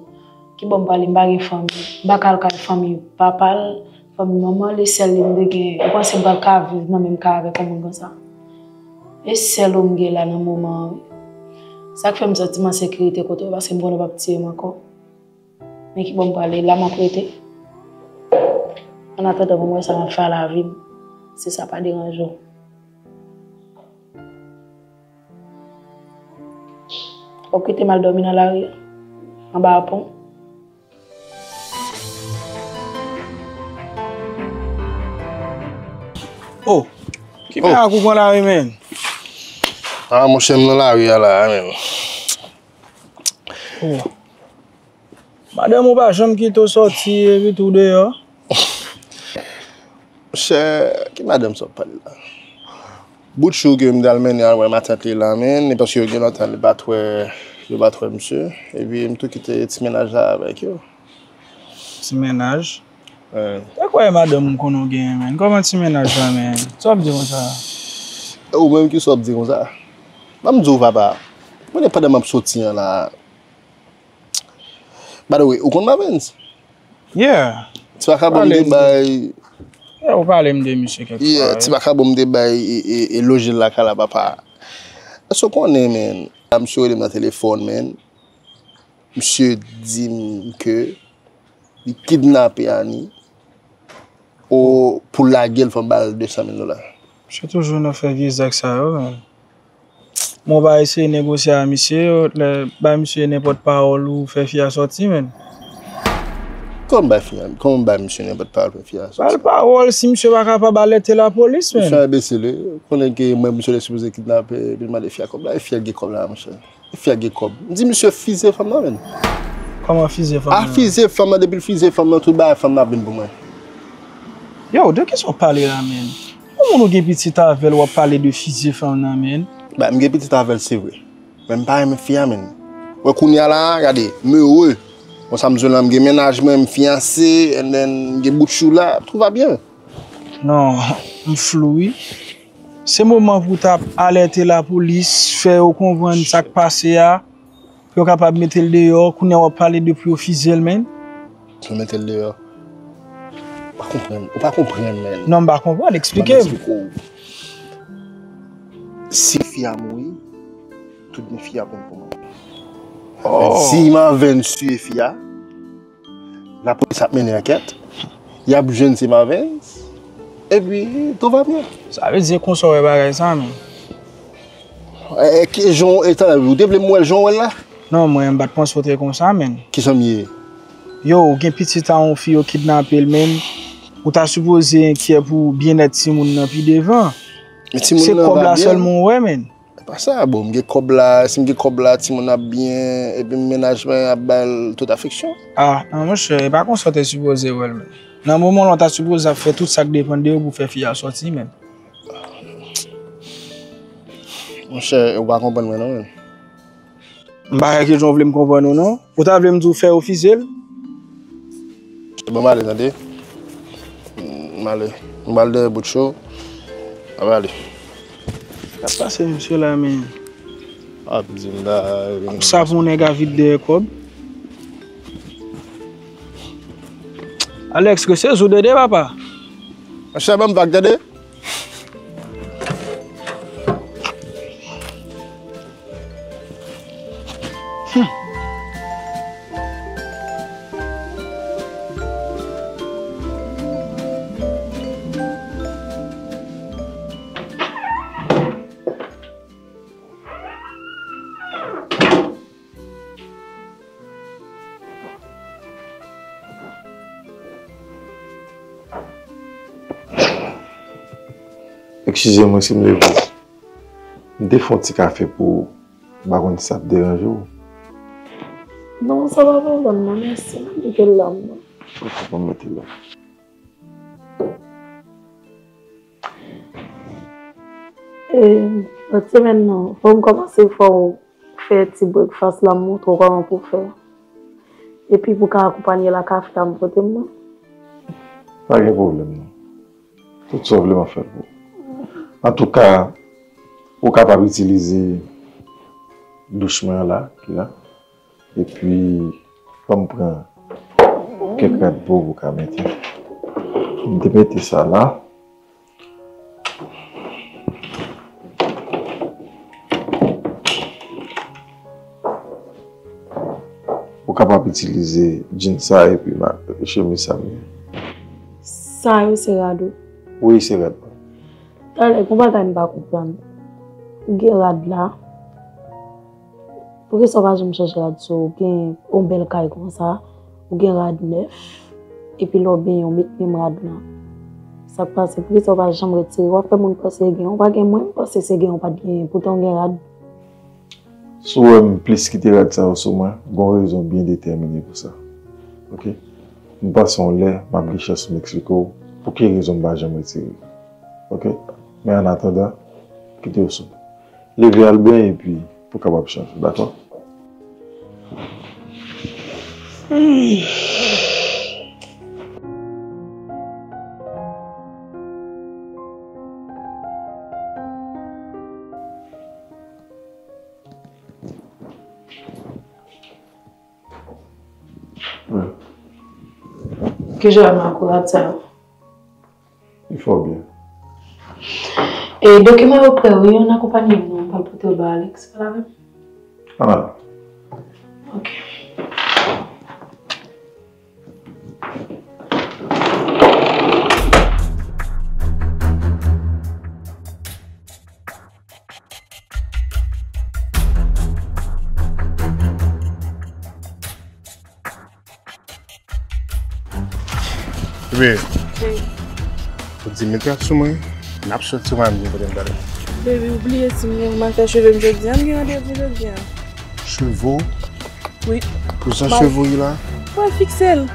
Kibò m prale, m pa gen fanmi, m pa ka al kay fanmi papa l, fanmi manman l, e sèl li m te gen. Ou panse m pral ka viv nan menm kay avèk yon moun konsa? E sèl ou m gen la nan moman an wi. Sa k fè m santi m an sekirite kote w, paske m konnen w p ap tiye m ankò. Men kibò m prale, la m ap rete. Annatandan pou m wè sa m ap fè a lavi m, si sa pa deranje w. W ap kite m al dòmi nan lari a, anba pon? Oh, ki bagay ak ou pran lari, men? Ah, monchè, m nan lari a la, men. Oh. Madanm ou pa janm kite w sòti epi tou deyò? Monchè, ki madanm sa w ap pale la? Boutchou ke m t al mennen al wè matant li la, men, e paske yo gen lontan li pa t wè, yo pa t wè misye. Epi m tou kite ti mennaj la avèk yo. Ti mennaj? Wi. E kwè madanm ou konnen w genyen, men. Kòman ti mennaj la, men? Sa w ap di konsa? E ou menm ki sa w ap di konsa? Ban m di w, papa. Mwen, pandan m ap soti an la, By the way, ou konn Mavens? Yeah. Ti vakabon m te bay. Yeah, ou pale m de misye kèk fwa, yeah, wi. Ti vakabon m te bay e, e, e loje l lakay la, papa. Èske w konnen, men? La, misye rele m nan telefòn, men. Misye di m ke li kidnape Ani. O, pou lage l, fò m ba l de san mil dola. Misye toujou nan fè vye zak sa yo, men. Mwen pa eseye negosye a misye, lè bay misye nenpòt pawòl ou fè fi a sòti, men. Kòman bay fi a, kòman bay misye nenpòt pawòl fè fi a sòti? Ba l pawòl, si misye pa kapab alète lapolis, men. Misye enbesil, wi. Konnen ke mwen, misye te sipoze kidnape, epi l mande fi a kòb la, e fi a gen kòb la, monchè. Fi a gen kòb. M di misye fize fanm nan, men. Kòman fize fanm nan? A, fize fanm nan, depi l fize fanm nan, tout bagay fanm nan ap vin pou mwen. Yo, de kisa w pale la, men? Yon moun ou gen pitit avè l, w ap pale de fize fanm nan, men? Ba, m gen pitit avè l, se vre. Men m pa renmen fi a, men. Wè, kounye a la, gade, m ere. Bon, sa m jwenn la, m gen mennaj mwen, m fiyanse, and then, m gen bout chou la, tout va bien. Non, m flou, wi. Se moman pou w t ap alète lapolis, fè yo konprann sa k pase a, pou yo kapab mete l deyò. Kounye a w ap pale de pou yo fize l, men. Pou yo mete l deyò. Ou pa konprann, ou pa konprann, men. Non, m pa konprann, eksplike m. Ban m eksplike w. Si fi a mouri, tout byen fi a pran pou mwen. Oh. Si Marvens tiye fi a, Lapolis ap mennen ankèt. Y ap jwenn se Marvens. Epi, tout va bien. Sa vle di se konsa w wè bagay sa, men. E, e, ki jan w, e, tann, ou te vle m wè l jan w wè l la? Non, mwen, m pa t panse w te konsa, men. Kisa m ye? Yo, ou gen pitit a yon fi, yo kidnape l, men. Ou ta sipoze enkyè pou byennèt timoun nan pi devan. Men timoun nan pa byen. Se kòb la sèlman w wè, men. E pa sa, bon, m gen kòb la, si m gen kòb la, timoun ap byen, epi mennaj mwen ap ba l tout afeksyon. Ah, non, monchè, e pa konsa w te sipoze wè l, men. Nan moman w lan, w ta sipoze ap fè tout sa k depann de ou pou fè fi a sòti, men. Monchè, ou pa konprann mwen, non, men. M pa kwè ke jan w vle m konprann ou non. Ou ta vle m di w fè ofisyèl? Bon, m ale, tande. M ale. M al dèyè bout cho. M ap ale. Sa k pase mesye la, men? Ap di m la. Sa pou nèg a vide dèyè kòb. Alex, ke se sou dede, papa. Monchè, ban m vag, tande. Eskize mwen si m leve w. M te fè yon ti kafe pou ou. M pa konn si sa ap deranje w. Non, sa pa pwoblèm non, mèsi. M kite l la, mwen. Ok, bon, mete l la. E, lòt semèn nan, fò m kòmanse fè w fè ti breakfast la, m montre w kòman pou w fè. Epi pou w ka akonpanye l ak kafe a m pote m nan. Pa gen pwoblèm non. Tout sa w vle m ap fè l pou ou. Antouka, ou kapab itilize douch mwen an la, ki la. Epi, ban m pran kèk rad pou ou, pou w ka mete. M te mete sa la. Ou kapab itilize jeans sa epi ma-, chemiz sa m gen. Sa yo se rad ou? Wi, se rad mwen. Talè, gon bagay m pa konprann. Ou gen rad la, poukisa w pa janm chanje rad sou ou? Ou gen yon bèl kay konsa, ou gen rad nèf, epi lè w benyen, w met menm rad lan. Sa k pase? Poukisa w pa janm retire? W ap fè moun panse gen, ou pa gen, mwen, m panse se gen, ou pa t genyen, poutan w gen rad. Si w wè m plis kite rad sa yo sou mwen, gon rezon byen detèmine pou sa. Ok? M panse yon lè, m ap gen chans m eksplike w pou ki rezon m pa janm retire. Ok? Men annatandan, kite yo sou mwen. Leve al benyen epi pou w kapab chanje, dakò? Kijan w akourad sa yo? Li fò byen. E dokiman yo prè wi, ann akonpanye m non, m pral pote yo ba Alex, pa la menm? Ann ale. Ok. Bebe, ou di met rad sou mwen, n ap soti, ou pa menm di kote n prale. Baby, ou bliye si m gen, m al fè cheve m jodi a, m gen randevou jodi a. Cheve w? Wi. Pou jan cheve w ye la? Mwen fikse l.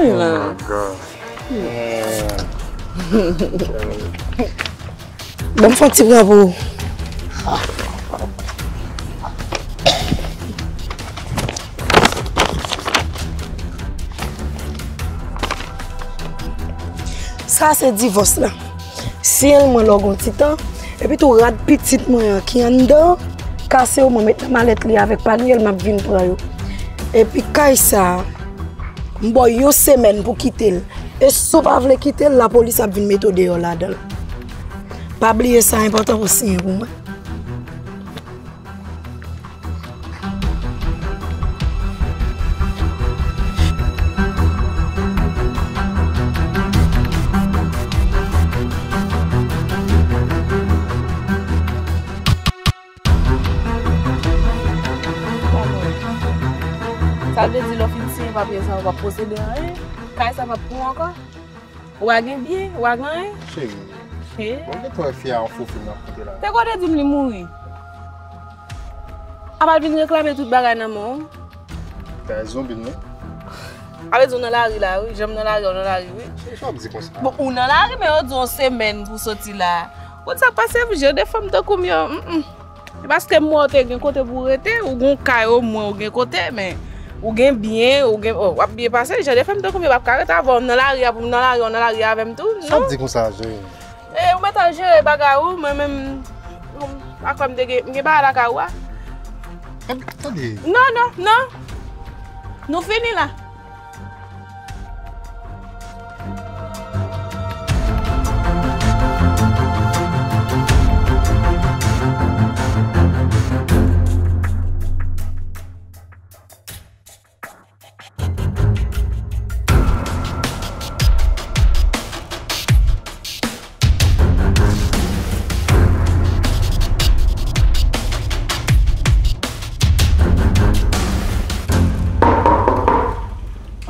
Ay la. Oh my God. Ban m fè yon ti pran pou ou. Sa se divòs la. Siyen l mwen lè w gon ti tan. Epi tou rad pitit mwen an ki anndan, kase yo mwen met nan malèt li avèk panye l, m ap vin pran yo. Epi kay sa a, m ba w yon semèn pou kite l. E si w pa vle kite l, lapolis ap vin mete w deyò ladan l. Pa bliye sa enpòtan pou siyen pou mwen. Sa vle di lè w fin siyen papye sa, w p ap posede anyen? Kay sa p ap pou ou ankò? Ou pa gen byen, ou pa gen anyen. Cheri, mwen gen tan wè fi a yon fo fim nan koute la. Te kote di m li mouri. Apa l vin reklame tout bagay nan men w. Bagay zonbi l non. Apa di w nan lari la wi, jan m nan lari, ou nan lari wi. Cheri, sa w ap di konsa? Bon, ou nan lari, men yo di w yon semèn pou w soti la. Bon, sa k pase, jan de fanm tankou m yo, mm, mm. E paske m wè w te gen kote pou w rete, ou gen yon kay omwen, ou gen kote, men ou gen byen, ou gen, oh, w ap byen pase, jan de fanm tankou m yo p ap ka rete avè w, m nan lari a, pou m nan lari a, w nan lari a avè m tou, non. Sa w ap di konsa, cheri? E, ou mèt al jere bagay ou, mwen menm, m, akwè m te gen, m gen bagay lakay ou a. Tande, tande. Non, non, non. Nou fini la.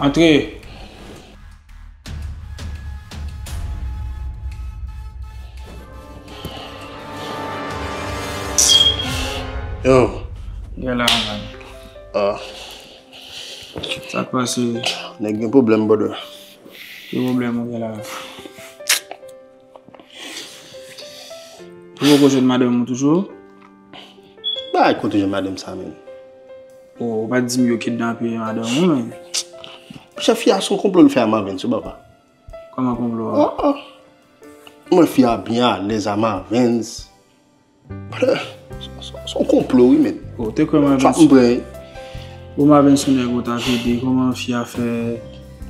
Antre. Yo. Gen la, man. Ah. Sa k pase? Nèg gen pwoblèm, brother. Ki pwoblèm ou gen la? Ou poko jwenn madanm ou toujou? Bagay kote jwenn madanm sa menm. O, ou pa t di m yo kidnape madanm ou menm? Monchè, fi a se yon konplo l fè a Marvens wi papa. Kòman konplo a? Oh, oh. Mwen fi a byen alèz a Marvens. Brother, se, se, se yon konplo wi men. O, te kwè Marvens. Trap m pran. Bon, Marvens se yon nèg ou t ap ede, kòman fi a fè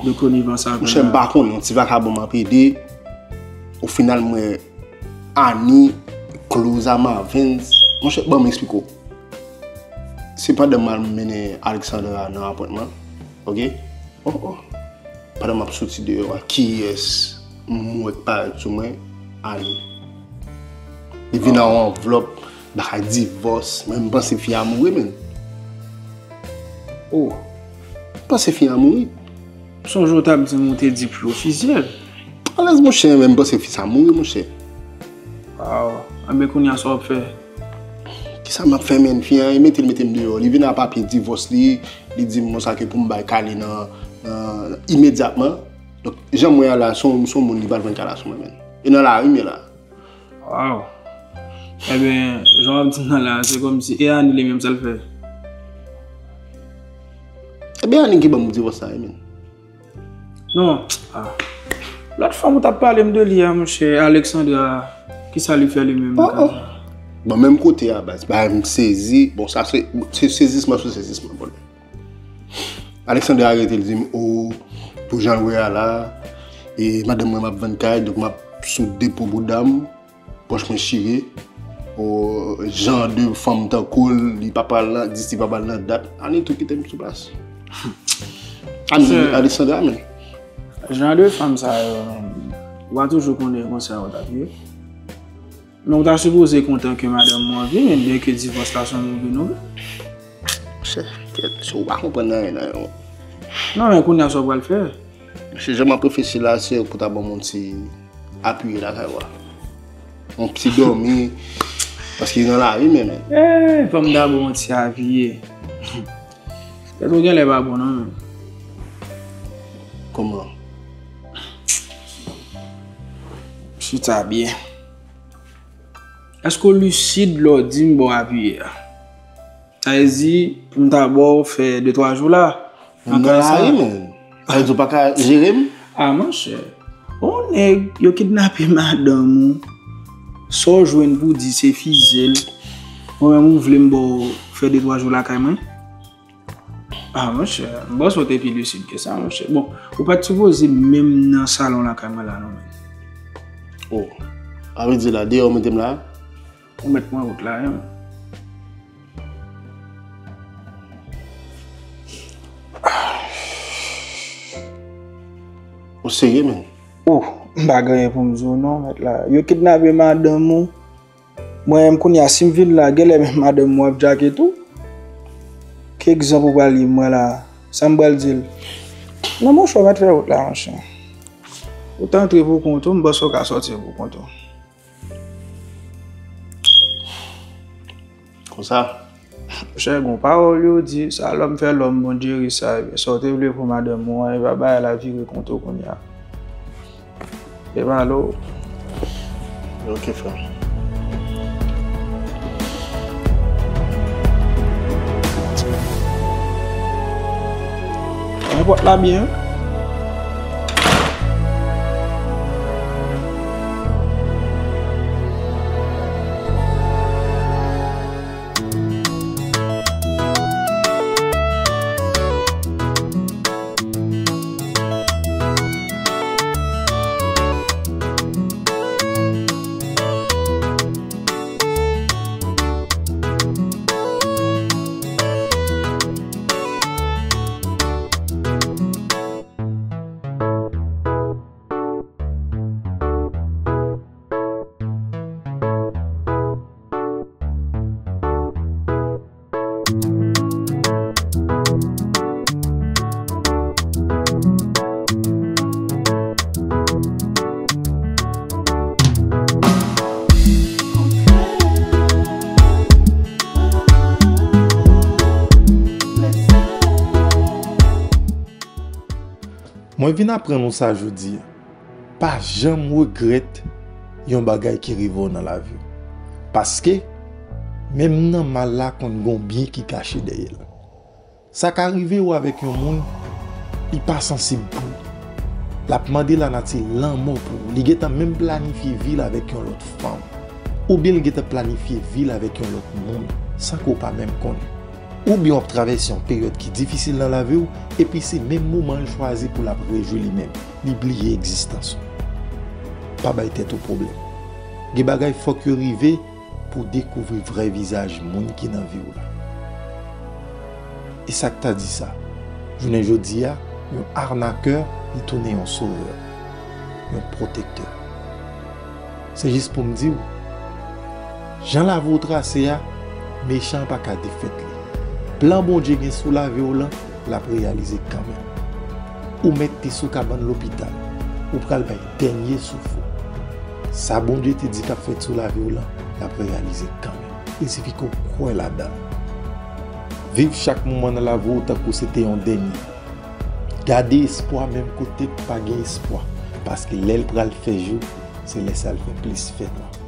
de konivans avè l? Monchè, m pa konnen, yon ti vakabon m ap ede. O final, m wè Annie close a Marvens. Monchè, ban m eksplike w. Se pandan m al mennen Alexandra nan apwentman, oke? Oh, oh. Pandan m ap soti deyò a, kiyès m wè k parèt sou mwen? Annie. Li vin ak yon anvlòp, bagay divòs, men m panse fi a mouri, men. Oh. M panse fi a mouri. M sonje w t ap di m ou te di pli ofisyèl. Alèz, monchè, men m panse fi sa mouri, monchè. Waw. Anben, kounye a, sa w ap fè? Kisa m ap fè, men? Fi a, e mete l mete m deyò. Li vin ak papye divòs li, li di m konsa ke pou m bay kale nan, nan, imedyatman. Donk, jan m wè a la, se yon, se yon moun li pral vann kale a sou mwen, men. E nan lari m ye la. Waw. Enben, jan w ap di m nan la, se kòmsi, e Annie li menm, sa l fè? Enben, Annie ki ban m divòs la, wi, men. Non. Ah. Lòt fanm ou t ap pale m de li a, monchè, Alexandra, kisa li fè li menm nan kay sa? Bon, menm kote a, baz, bagay m sezi. Bon, sa se, se sezisman sou sezisman, bon. Alexandra arete l di m, o, pou jan l wè a la, e madanm mwen m ap vann kay, donk m ap sou depo bouda m, pòch mwen chire, o, jan de fanm tankou l, li pa pral nan, dis li pa pral nan dat, Annie tou kite m sou plas. Annie, Alexandra, men. Jan de fanm sa yo, ou pa toujou konnen konsa yo t ap ye. Men ou ta sipoze kontan ke madanm ou an vini, byenke divòs la se yon move nouvèl. Monchè, kèt, si w pa konprann anyen nan yo. Non, men kounye a sa w pral fè? Monchè, jan m ap reflechi la, se pou ta ban m yon ti apiye lakay ou a. Yon ti dòmi, paske nan lari menm. Eh, fò m ta ba w yon ti apiye. Tèt ou genlè pa bon non, men. Kòman? Chita byen. Èske w lisid lè w di m ba w apiye a? Sa vle di, pou m ta ba w fè de twa jou la, nan kay sa. Nan lari, men. Sa vle di w pa ka jere m? A, monchè. Yon nèg, yo kidnape madanm ou. Sa w jwenn pou di se fize l. Mwen menm, ou vle m ba w fè de twa jou lakay mwen? A, monchè, m panse w te pi lisid ke sa, monchè. Bon, ou pa t sipoze menm nan salon lakay mwen la, non, men. O, sa vle di la, deyò w mete m la? Ou mèt pran wout la, wi. Ou serye, men? O, m pa gen anyen pou m di w non, mèt la. Yo kidnape madanm ou. Mwen menm kounye a, si m vin la, genlè menm madanm mwen ap djake tou. Ki egzanp ou pral li mwen la? Sa m pral di l? Non, monchè, w mèt fè wout la, monchè. Ou t antre pou kont ou, m panse w ka sòti pou kont ou. Konsa? Monchè, gon pawòl yo di, sa lòm fè lòm, Bondye ri sa, ebyen, sa w te vle pou madanm ou an, e pa bagay la vire kont ou kounye a. E pa lo. Ok, frè m. Nenpòt la byen. Mwen vin aprann ou sa jodi a. Pa janm regrèt yon bagay ki rive w nan lavi w. Paske, menm nan mal la konn gon byen ki kache dèyè l. Sa ka rive w avèk yon moun, li pa sansib pou ou. L ap mande lanati lanmò pou ou. Li gentan menm planifye vi l avèk yon lòt fanm. Oubyen l gentan planifye vi l avèk yon lòt moun, san ke w pa menm konnen. Oubyen w ap travèse yon peryòd ki difisil nan lavi w, epi se menm moman l chwazi pou l ap rejwi li menm, li bliye egzistans ou. Pa bay tèt ou pwoblèm. Gen bagay fòk yo rive pou w dekouvri vrè vizaj moun ki nan vi w la. E sa k ta di sa? Jounen jodi a, yon arnakè, li tounen yon sovè, yon pwotektè. Se jis pou m di w, jan lavi w trase a, mechan an pa ka defèt li. Plan Bondye gen sou lavi w lan, l ap reyalize kanmenm. Ou mèt te sou kabann lopital, ou pral bay dènye souf ou. Sa Bondye te di k ap fèt sou lavi w lan, l ap reyalize kanmenm. Il sifi ke w kwè ladan l. Viv chak moman nan lavi w tankou se te yon dènye. Gade espwa menm kote k pa gen espwa, paske lè l pral fè jou, se lè sa l fè plis fènwa.